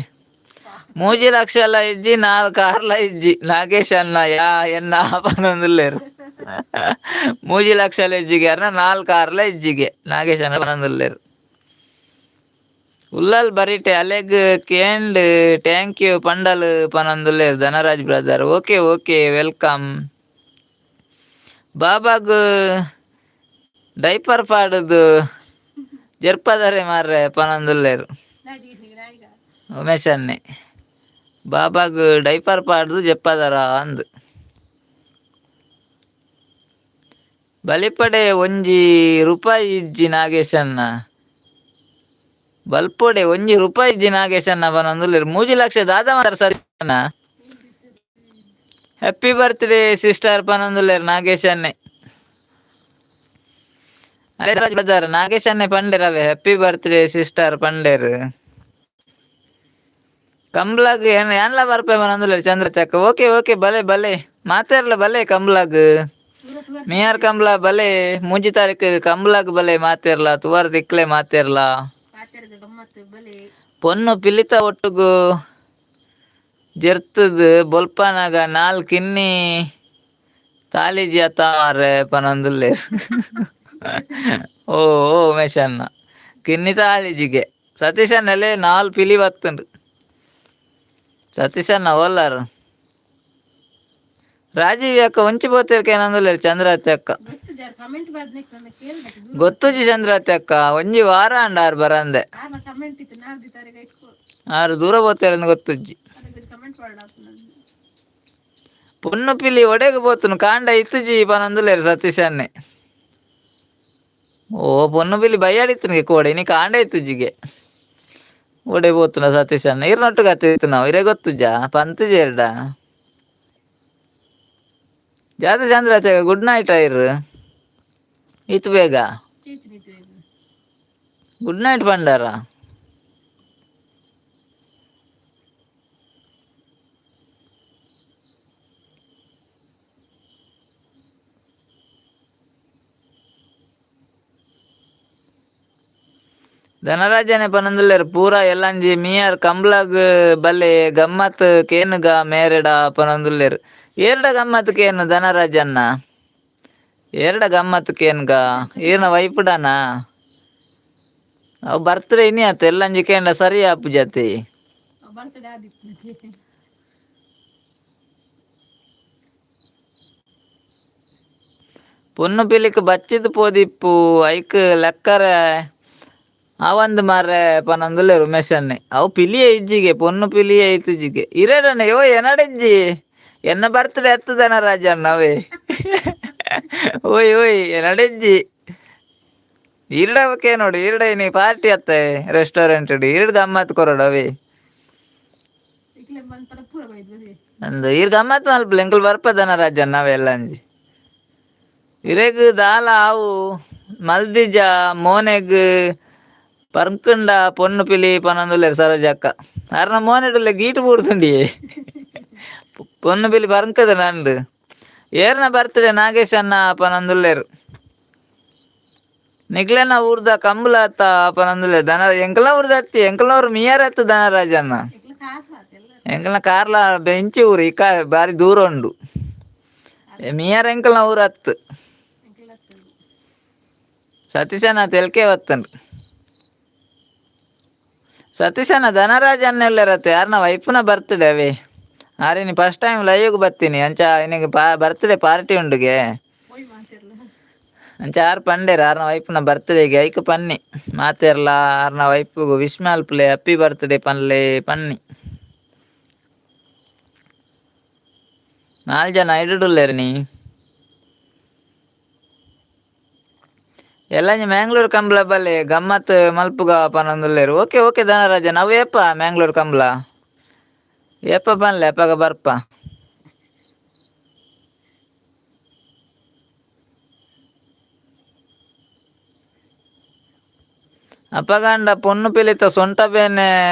3 ಲಕ್ಷಲ ಇಜ್ಜಿ 4 ಕಾರ್ಲ ಇಜ್ಜಿ ನಾಗೇಶ್ ಅಣ್ಣ ಯಾ ಎನ್ನ ಪನೊಂದುಲ್ಲೆರ್. 3 ಲಕ್ಷಲ ಇಜ್ಜಿಗೆ ಅರ್ನ 4 ಕಾರ್ಲ ಇಜ್ಜಿಗೆ ನಾಗೇಶ್ ಅಣ್ಣ ಪನೊಂದುಲ್ಲೆರ್. ಉಲ್ಲಲ್ ಬರಿಟೆ ಅಲೆಗ್ ಕೇಂಡ್ thank you ಪಂಡಲ್ ಪನೊಂದುಲ್ಲೆರ್ Dhanraj brother. Okay okay welcome. ಬಾಬಾಗ್ diaper ಪಾಡುದು ಜರ್ಪದರೆ ಮಾರ್ರೆ ಪನೊಂದುಲ್ಲೆರ್ ಉಮೇಶ್ ಅಣ್ಣೆ. ಬಾಬಾಗ್ ಡೈಪರ್ ಪಾಡ್ದು ಜೆಪ್ಪದರ ಅಂದ್. ಬಲಿಪಡೆ 1 ರೂಪಾಯಿ ಇಜ್ಜಿ ನಾಗೇಶ್ ಅಣ್ಣ. ಬಲ್ಪೊಡೆ 1 ರೂಪಾಯಿ ಇಜ್ಜಿ ನಾಗೇಶ್ ಅಣ್ಣ ಪನೊಂದುಲ್ಲೆರ್. 3 ಲಕ್ಷ ದಾದ ಮಾತ್ರ ಸರಿ ಅಣ್ಣ. Happy birthday sister ಪನೊಂದುಲ್ಲೆರ್ ನಾಗೇಶ್ ಅಣ್ಣೆ. ಬ್ರದರ್ ನಾಗೇಶ್ ಅಣ್ಣೆ ಪಂಡೆರ್ ಅವೇ happy birthday sister ಪಂಡೆರ್. ಕಂಬ್ಲಾಗ್ ಏನ್ಲ ಬರ್ಪೆ ಪನೊಂದುಲ್ಲೆರ್ ಚಂದ್ರತೆ ಅಕ್ಕ. ಓಕೆ ಓಕೆ ಬಲೆ ಬಲೆ ಮಾತೆರ್ಲ ಬಲೆ ಕಂಬ್ಲಾಗ್. ಮೀಯಾರ್ ಕಂಬ್ಲ ಬಲೆ ಮೂಜಿ ತಾರೀಕು ಕಂಬ್ಲಾಗ್ ಬಲೆ ಮಾತಿರ್ಲ ತುವಾರ್ ದಿಕ್ಲೆ ಮಾತಿರ್ಲ. ಪೊನ್ನು ಪಿಲಿತ ಒಟ್ಟುಗು ಜೆರ್ತದು ಬೊಲ್ಪನಾಗ ನಾಲ್ ಕಿನ್ನಿ ತಾಲಿಜಿ ಅತ್ತ ಮಾರ್ರೆ ಪನೊಂದುಲ್ಲೆ. ಓ ಓ ಉಮೇಶ್ ಅಣ್ಣ ಕಿನ್ನಿ ತಾಲಿಜಿಗೆ ಸತೀಶ್ ಅಣ್ಣಲೆ ನಾಲ್ ಪಿಲಿ ಬತ್ತುಂಡು. ಸತೀಶ್ ಅಣ್ಣ ಓಲ್ಲಾರು ರಾಜೀವ್ ಅಕ್ಕ ಒಂಚಿ ಪೋತಿರ್ಕ ಏನಂದುಲ್ಲೆರ್ ಚಂದ್ರಾತಿ ಅಕ್ಕ. ಗೊತ್ತುಜಿ ಚಂದ್ರಾತಿ ಅಕ್ಕ, ಒಂಜಿ ವಾರ ಅಂಡ ಆರ್ ಬರಂದೆ. ಆರು ದೂರ ಪೋತೇರಂದು ಗೊತ್ತುಜ್ಜಿ. ಪೊನ್ನು ಪಿಲಿ ಒಡೆಗ್ ಪೋತುನು ಕಾಂಡ ಇತ್ತುಜಿ ಪನೊಂದುಲ್ಲೆರ್ ಸತೀಶ್ ಅಣ್ಣೆ. ಓ ಪೊನ್ನು ಪಿಲಿ ಬಯ್ಯಾಡಿತ್ತುನಿಗೆ ಕೋಡೆ ಇನಿ ಕಾಂಡ ಇತ್ತುಜಿಗೆ ಒಡೆ ಪೋತುನ ಸತೀಶ್ ಅಣ್ಣ ಇರ್ನೊಟ್ಟು ಕತ್ತಿತ್ತು ನಾವು ಇರೇ ಗೊತ್ತುಜ ಪಂತುಜೆರ್ಡ. ಜಾತ ಚಂದ್ರ ಗುಡ್ ನೈಟ್ ಐರ್ ಇತ್ತು ಬೇಗ ಗುಡ್ ನೈಟ್ ಪಂಡಾರ. ಧನರಾಜನೆ ಪನೊಂದುಲ್ಲೆರ್ ಪೂರ ಎಲ್ಲಂಜಿ ಮೀಯಾರ್ ಕಂಬ್ಳಗ್ ಬಲ್ಲೆ ಗಮ್ಮತ್ ಕೇನುಗ ಮೇರೆಡ ಪನೊಂದುಲ್ಲೆರ್. ಏರ್ಡ ಗಮ್ಮತ್ ಕೇನು ಧನರಾಜನ್ನ? ಏರ್ಡ ಗಮ್ಮತ್ ಕೇನ್ಗ ಈರ್ನ ವೈಪುಡನ? ಅವು ಬರ್ತ್ಡೇ ಇನಿ ಆತ ಎಲ್ಲಂಜಿ ಕೇಂಡ ಸರಿ ಆಪು ಜಾತಿ. ಪೊನ್ನು ಪಿಲಿಕ್ ಬಚ್ಚಿದ್ ಪೋದಿಪ್ಪು ಐಕ್ ಲೆಕ್ಕರೆ ಆವಂದ್ ಮಾರ್ರೆ ಪನೊಂದುಲ್ಲೆರ್ ಉಮೇಶ್ ಅಣ್ಣೆ. ಅವು ಪಿಲಿಯೇ ಇಜ್ಜಿಗೆ ಪೊನ್ನು ಪಿಲಿಯೇ ಇತ್ತುಜಿಗೆ ಇರೆಡಣ್ಣ ಯೋ ಎನಡಿಜ್ಜಿ ಎನ್ನ ಬರ್ತ್ಡೇ ಅತ್ತು ಧನರಾಜಣ್ಣ ಅವೇ. ಓಯ್ ಓಯ್ ಎನಡಿಜ್ಜಿ ಈರ್ಡವಕ್ಕೆ ನೋಡು ಈರ್ಡ ಇನಿ ಪಾರ್ಟಿ ಅತ್ತೆ ರೆಸ್ಟೋರೆಂಟ್ ಈರ್ಡ್ ಗಮ್ಮತ್ ಕೊರಡು ಅವೇ. ಅಂದ್ ಈರ್ ಗಮ್ಮತ್ ಮಲ್ಪುಲೆ ಎಂಕುಲು ಬರ್ಪ ಧನರಾಜಣ್ಣ ಅವೆಲ್ಲ ಅಂಜಿ. ಇರೆಗ್ ದಾಲ ಆವು ಮಲ್ದಿಜ ಮೋನೆಗ್ ಪರ್ಕಂಡ ಪೊನ್ನು ಪಿಲಿ ಪನೊಂದುಲ್ಲೆರ್ ಸರೋಜಕ್ಕ. ಅರ್ನ ಮೋನೆಡುಲ್ಲೆ ಗೀಟು ಬೂಡ್ದುಂಡಿಯೇ ಪೊನ್ನು ಪಿಲಿ ಪರ್ಂಕದ ನಂದು. ಏರ್ನ ಬರ್ತ್ಡೇ ನಾಗೇಶ್ ಅಣ್ಣ ಪನೊಂದುಲ್ಲೆರ್. ನಿಕ್ಲೆನ ಊರ್ದ ಕಂಬುಲ ಅತ್ತ ಪನೊಂದುಲ್ಲೆರ್ ಧನ ಎಂಕಲ್ನ ಊರ್ದ ಅತ್ತಿ ಎಂಕಲ್ನ ಊರು ಮಿಯಾರ್ ಅತ್ತ ಧನರಾಜಣ್ಣ. ಎಂಕಲ್ನ ಕಾರ್ಲ ಬೆಂಚಿ ಊರು ಇಕ ಬಾರಿ ದೂರ ಉಂಡು. ಮಿಯಾರ್ ಎಂಕಲ್ನ ಊರು ಅತ್ತು. ಸತೀಶಣ್ಣ ತೆಲ್ಕೆ ಬತ್ತುಂಡು. ಸತೀಶಣ್ಣ ಧನರಾಜ್ ಅಣ್ಣ ಉಲ್ಲೆರತ್ತೆ ಯಾರ್ನ ವೈಫ್ನ ಬರ್ತ್ಡೇ ಅವೇ. ಆರಿನಿ ಫಸ್ಟ್ ಟೈಮ್ ಲೈವ್ಗ್ ಬತ್ತೀನಿ ಅಂಚ ಇನಿಗ್ ಬರ್ತ್ಡೇ ಪಾರ್ಟಿ ಉಂಡುಗೆ ಅಂಚ ಆರ್ ಪಂಡೇರ್ ಆರ್ನ ವೈಫ್ನ ಬರ್ತ್ಡೇಗೆ ಐಕ್ ಪನ್ನಿ ಮಾತೆರ್ಲ ಆರ್ನ ವೈಫ್ಗ್ ವಿಶ್ ಮಲ್ಪುಲೆ ಹ್ಯಾಪಿ ಬರ್ತ್ಡೇ ಪನ್ಲೆ ಪನ್ನಿ. ನಾಲ್ ಜನ ಐಡುಡುಲ್ಲೆರ್ ನೀ. ಎಲ್ಲಂಜಿ ಮ್ಯಾಂಗ್ಳೂರ್ ಕಂಬ್ಲ ಬಲ್ಲೆ ಗಮ್ಮತ್ ಮಲ್ಪುಗ ಪನೊಂದುಲ್ಲೆರ್. ಓಕೆ ಓಕೆ ಧನರಾಜ ಅವು ಏಪ ಮ್ಯಾಂಗ್ಳೂರ್ ಕಂಬ್ಲ ಏಪ ಪನ್ಲೆ ಅಪಗ ಬರ್ಪ. ಅಪಗಾಂಡ ಪೊನ್ನು ಪಿಲಿತ ಸೊಂಟ ಬೇನೆ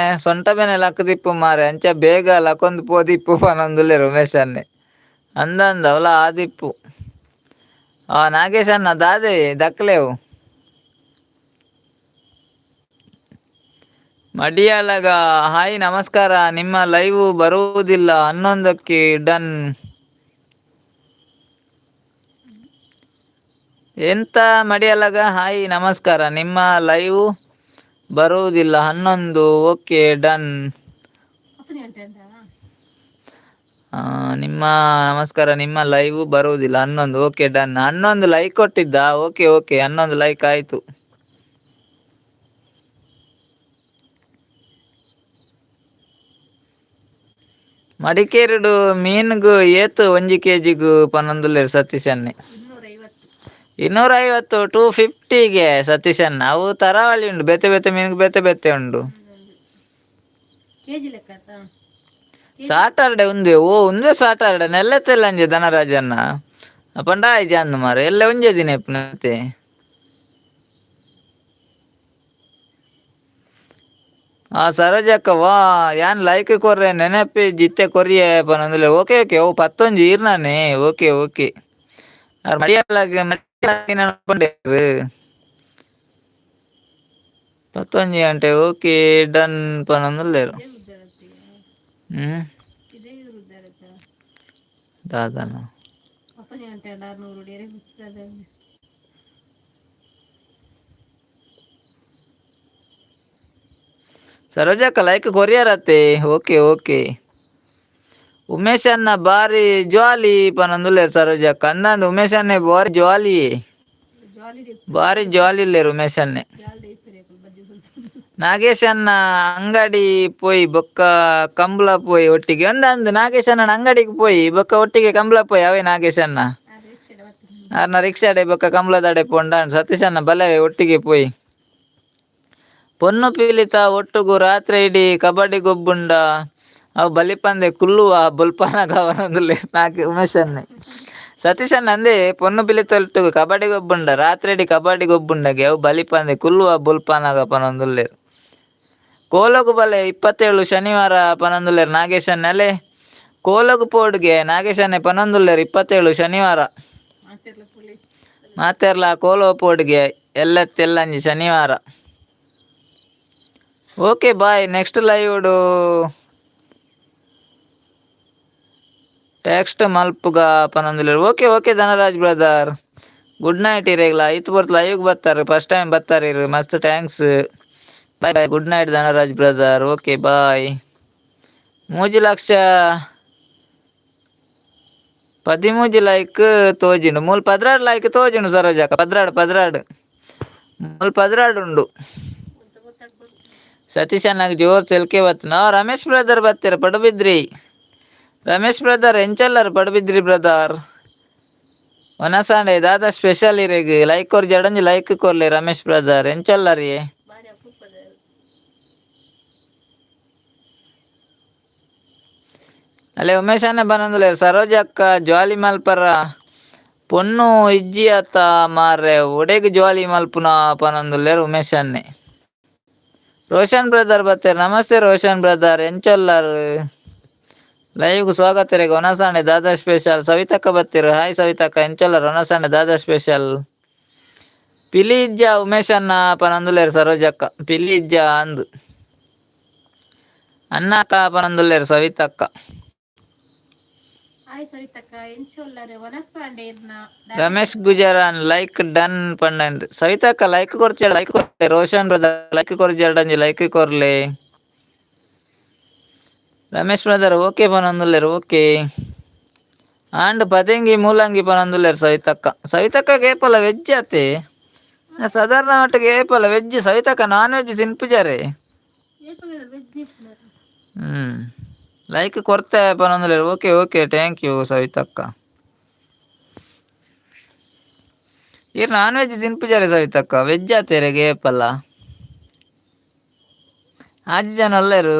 ಸೊಂಟ ಬೇನೆ ಲಕ್ಕದಿಪ್ಪು ಮಾರೆ ಅಂಚ ಬೇಗ ಲಕೊಂದು ಪೋದಿಪ್ಪು ಪನೊಂದುಲ್ಲೆರ್ ಉಮೇಶ್ ಅಣ್ಣೆ. ಅಂದಂದ ಅವಲ ಆದಿಪ್ಪು. ಆ ನಾಗೇಶ್ ಅಣ್ಣ ದಾದೆ ದಕ್ಲೆವು. ಮಡಿಯಾಲಗ ಹಾಯ್ ನಮಸ್ಕಾರ ನಿಮ್ಮ ಲೈವ್ ಬರುವುದಿಲ್ಲ 11ಕ್ಕೆ ಡನ್. ಎಂತ ಮಡಿಯಲಗ ಹಾಯ್ ನಮಸ್ಕಾರ ನಿಮ್ಮ ಲೈವ್ ಬರುವುದಿಲ್ಲ 11 ಓಕೆ ಡನ್. ನಿಮ್ಮ ನಮಸ್ಕಾರ ನಿಮ್ಮ ಲೈವ್ ಬರುವುದಿಲ್ಲ 11 okay done. 11 like ಕೊಟ್ಟಿದ್ದ okay okay 11 like ಆಯ್ತು. ಮಡಿಕೇರಿಡು ಮೀನ್ಗು ಏತ್ ಒಂಜಿ ಕೆಜಿಗು ಪನ್ನೊಂದುಲ್ಲೆರ್ ಸತೀಶ್ ಅಣ್ಣೆ. 250 250ಗೆ ಸತೀಶ್ ಅಣ್ಣ. ಅವು ತರಾವಳಿ ಉಂಡು ಬೇತೆ ಬೇತೆ ಮೀನ್ಗೆ ಬೇತೆ ಬೇತೆ ಉಂಡು. ಸಾಟರ್ಡೆ ಉಂದುವೆ ಓ ಉಂದುವೆ ಸಾಟರ್ಡೆ ನೆಲ್ಲೆತ್ತೆಲ್ಲಂಜೆ ಧನರಾಜಣ್ಣ ಪಂಡ ಆಯ್ಜ ಅಂದ್ ಮಾರೆ ಎಲ್ಲ ಒಂಜೆ ದಿನ ಇಪ್ಪುನತೆ. ಆ ಸರೋಜಕ್ಕ ವಾ ಯಾನ್ ಲೈಕ್ ಕೊರ್ರೆ ನೆನಪಿ ಜಿತ್ತೆ ಕೊರಿಯೆ ಪನೊಂದುಲ್ಲೆ. ಓಕೆ ಓಕೆ ಓ ಪತ್ತೊಂಜಿ ಈರ್ನಾನೆ ಓಕೆ ಓಕೆ. ಮಡಿಯಲ್ಲ. 11 ಗಂಟೆ, ಓಕೆ ಡನ್ ಪನೊಂದುಲ್ಲೆರ್. ಹ್ಮ್. ದಾದನ? ಸರೋಜಕ್ಕ ಲೈಕ್ ಕೊರಿಯರ್ ಅತ್ತೆ. ಓಕೆ ಓಕೆ ಉಮೇಶ್ ಅಣ್ಣ ಬಾರಿ ಜಾಲಿ ಪನೊಂದುಲ್ಲೆರ್ ಸರೋಜಕ್ಕ. ಅಂದಂದು ಉಮೇಶ್ ಅಣ್ಣೆ ಬಾರಿ ಜಾಲಿ, ಬಾರಿ ಜಾಲಿ ಉಲ್ಲೆರ್ ಉಮೇಶ್ ಅಣ್ಣೆ. ನಾಗೇಶ್ ಅಣ್ಣ ಅಂಗಡಿ ಪೋಯಿ ಬೊಕ್ಕ ಕಂಬ್ಳ ಪೋಯಿ ಒಟ್ಟಿಗೆ. ಒಂದಂದು ನಾಗೇಶ್ ಅಣ್ಣನ ಅಂಗಡಿಗೆ ಪೋಯಿ ಬೊಕ್ಕ ಒಟ್ಟಿಗೆ ಕಂಬ್ಳ ಪೋಯಿ ಅವೇ ನಾಗೇಶ್ ಅಣ್ಣ. ಆರ್ನ ರಿಕ್ಷಾಡೆ ಬೊಕ್ಕ ಕಂಬ್ಳದಡೆ ಪೋಂಡ. ಸತೀಶ್ ಅಣ್ಣ ಬಲವೆ ಒಟ್ಟಿಗೆ ಪೋಯಿ. ಪೊನ್ನು ಪೀಲಿತ ಒಟ್ಟುಗು ರಾತ್ರಿ ಇಡೀ ಕಬಡ್ಡಿ ಗೊಬ್ಬುಂಡ ಅವು ಬಲಿಪಂದೆ ಕುಲ್ಲುವ ಬೊಲ್ಪನಾಗ ಅವನೊಂದುಲ್ಲೆ ನಾಕ್ ಉಮೇಶ್ ಅಣ್ಣೆ. ಸತೀಶ್ ಅಣ್ಣ ಅಂದೇ ಪೊನ್ನು ಪಿಲಿತ ಒಟ್ಟುಗು ಕಬಡ್ಡಿ ಗೊಬ್ಬುಂಡ ರಾತ್ರಿ ಇಡೀ ಕಬಡ್ಡಿ ಗೊಬ್ಬುಂಡಗೆ ಅವು ಬಲಿಪಂದೆ ಕುಲ್ಲುವ ಬೊಲ್ಪನಾಗ ಪನೊಂದುಲ್ಲೆರ್. ಕೋಲಗು ಬಲೆ 27 ಶನಿವಾರ ಪನೊಂದುಲ್ಲೆರ್ ನಾಗೇಶ್ ಅಣ್ಣೆ. ಕೋಲಗು ಪೋಡುಗೆ ನಾಗೇಶ್ ಅಣ್ಣೆ ಪನೊಂದುಲ್ಲೆರ್ 27 ಶನಿವಾರ. ಮಾತೆರ್ಲ ಕೋಲೋ ಪೋಡುಗೆ ಎಲ್ಲತ್ತೆಲ್ಲಂಜಿ ಶನಿವಾರ. Okay bye, next live text ಮಲ್ಪುಗ ಪನೊಂದುಲ್ಲೆರ್. Okay okay Dhanraj brother, good night. ಇರೆಗ್ಲ ಇತ್ತು ಬರ್ತ ಲೈವ್ ಬರ್ತಾರೆ, ಫಸ್ಟ್ ಟೈಮ್ ಬರ್ತಾರೆ ಇರು. ಮಸ್ತ್ thanks. Bye bye, good night Dhanraj brother. Okay bye. 3 lakh 13 like ತೋಜಿಂಡು. ಮೂಲು 12 ಲೈಕ್ ತೋಜಿಂಡು ಸರೋಜಕ್ಕ. 12 12 ಮೂಲು 12 ಉಂಡು. ಸತೀಶ್ ಅಣ್ಣಗ್ ಜೋರ್ ತೆಲ್ಕೆ ಬತ್ತನ. ರಮೇಶ್ ಬ್ರದರ್ ಬತ್ತೀರ ಪಡುಬಿದ್ರಿ. ರಮೇಶ್ ಬ್ರದರ್ ಎಂಚಲ್ಲರ್ ಪಡುಬಿದ್ರಿ ಬ್ರದರ್? ವನಸಾಂಡೆ ದಾದಾ ಸ್ಪೆಷಲ್ ಇರೆಗ್? ಲೈಕ್ ಕೊರ್ ಜಡಂಜಿ ಲೈಕ್ ಕೊರ್ಲೆ ರಮೇಶ್ ಬ್ರದರ್. ಎಂಚಲ್ಲರಿ? ಅಲ್ಲೇ ಉಮೇಶ್ ಅಣ್ಣ ಬನೊಂದುಲ್ಲೆರ್. ಸರೋಜ ಅಕ್ಕ ಜಾಲಿ ಮಲ್ಪರ ಪೊಣ್ಣು ಇಜ್ಜಿ ಅತ್ತ ಮಾರ್ರೆ, ಒಡೆಗ್ ಜಾಲಿ ಮಲ್ಪುನ ಪನೊಂದುಲ್ಲೆರ್ ಉಮೇಶ್ ಅಣ್ಣೆ. ರೋಷನ್ ಬ್ರದರ್ ಬತ್ತೆರ್. ನಮಸ್ತೆ ರೋಷನ್ ಬ್ರದರ್, ಎಂಚೊಲ್ಲರ್? ಲೈವ್ ಸ್ವಾಗತ ರೇಗ್. ಒನಸಾಂಡೆ ದಾದಾ ಸ್ಪೆಷಲ್? ಸವಿತಕ್ಕ ಬತ್ತೆರ್. ಹಾಯ್ ಸವಿತಕ್ಕ, ಎಂಚೊಲ್ಲರ್? ಒನಸಾಂಡೆ ದಾದಾ ಸ್ಪೆಷಲ್? ಪಿಲಿ ಇಜ್ಜ ಉಮೇಶ್ ಅಣ್ಣ ಪನೊಂದುಲ್ಲೆರ್ ಸರೋಜಕ್ಕ. ಪಿಲಿ ಇಜ್ಜ ಅಂದ್ ಅಣ್ಣ ಅಕ್ಕ ಪನೊಂದುಲ್ಲೆರ್ ಸವಿತಕ್ಕ. ರಮೇಶ್ ಗುಜರಾನ್ ಲೈಕ್ ಡನ್ ಪಂಡಂದ್. ಸವಿತಕ್ಕ ಲೈಕ್ ಕೊರ್ಚೆ, ಲೈಕ್ ಕೊರ್ಲೆ. ರೋಷನ್ ಬ್ರದರ್ ಲೈಕ್ ಕೊರ್ಜೆಡಂಜಿ ಲೈಕ್ ಕೊರ್ಲೆ. ರಮೇಶ್ ಬ್ರದರ್ ಓಕೆ ಪನೊಂದುಲ್ಲೆರ್. ಓಕೆ. ಆಂಡ್ ಪದೆಂಗಿ ಮೂಲಂಗಿ ಪನೊಂದುಲ್ಲೆರ್ ಸವಿತಕ್ಕ. ಸವಿತಕ್ಕ ಏಪಲ ವೆಜ್ ಅತ್ತೆ? ಸಾಧಾರಣ ಮಟ್ಟಿಗೆ ಏಪಲ ವೆಜ್ ಸವಿತಕ್ಕ, ನಾನ್ ವೆಜ್ ತಿನ್ಪುಜಾರೆ. ಲೈಕ್ ಕೊರ್ತೆ ಪನೊಂದುಲ್ಲೆರ್. Okay okay thank you ಸವಿತಕ್ಕ. ಈರ್ ನಾನ್ ವೆಜ್ ತಿನ್ಪುಜಾರೆ ಸವಿತಕ್ಕ, ವೆಜ್ ಆತೇರೆಗೆ ಏಪಲ್ಲ. ಆಜಿ ಜನ ಉಲ್ಲೆರ್.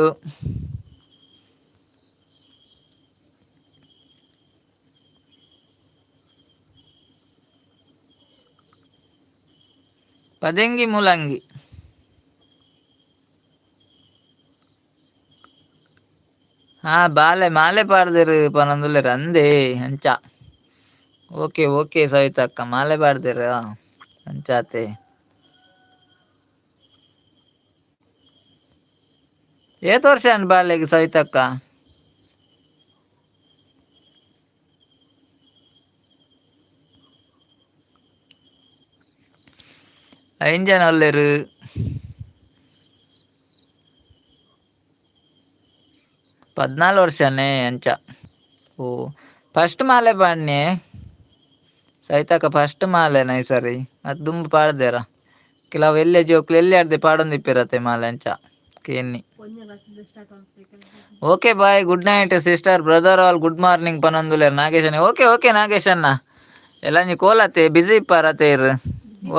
ಪದೆಂಗಿ ಮೂಲಂಗಿ. ಹಾ ಬಾಲೆ ಮಾಲೆ ಪಾಡ್ದೆರ್ ಪನೊಂದುಲ್ಲೆರ್ ಅಂದೇ ಅಂಚ. ಓಕೆ ಓಕೆ ಸವಿತಕ್ಕ, ಮಾಲೆ ಪಾಡ್ದೆರ್ ಅಂಚಾತೆ. ಏತ್ ವರ್ಷ ಆಂಡ್ ಬಾಲೆಗ್ ಸವಿತಕ್ಕ? ಐನ್ ಜನ ಉಲ್ಲೆರ್. 14 ವರ್ಷನೇ ಅಂಚ. ಓ ಫಸ್ಟ್ ಮಾಲೆ ಪಾಡ್ನೆ ಸವಿತಕ್ಕ, ಫಸ್ಟ್ ಮಾಲೆನ ಈ ಸರಿ. ಅದು ದುಂಬು ಪಾಡ್ದೇರ ಕೆಲವು ಎಲ್ಲೆ ಜೋಕ್ಲು ಎಲ್ಲಿ ಆಡ್ದೆ ಪಾಡೊಂದಿಪ್ಪೆರತೆ ಮಾಲೆ ಅಂಚ ಕೇನ್ನಿ. Okay bye, good night sister brother all, good morning ಪನೊಂದುಲ್ಲೆರ್ Nagesh. Okay okay Nagesh ಅಣ್ಣ, ಎಲ್ಲ ಕೋಲತ್ತೆ ಬಿಸಿ ಇಪ್ಪಾರತೆ ಇರ್.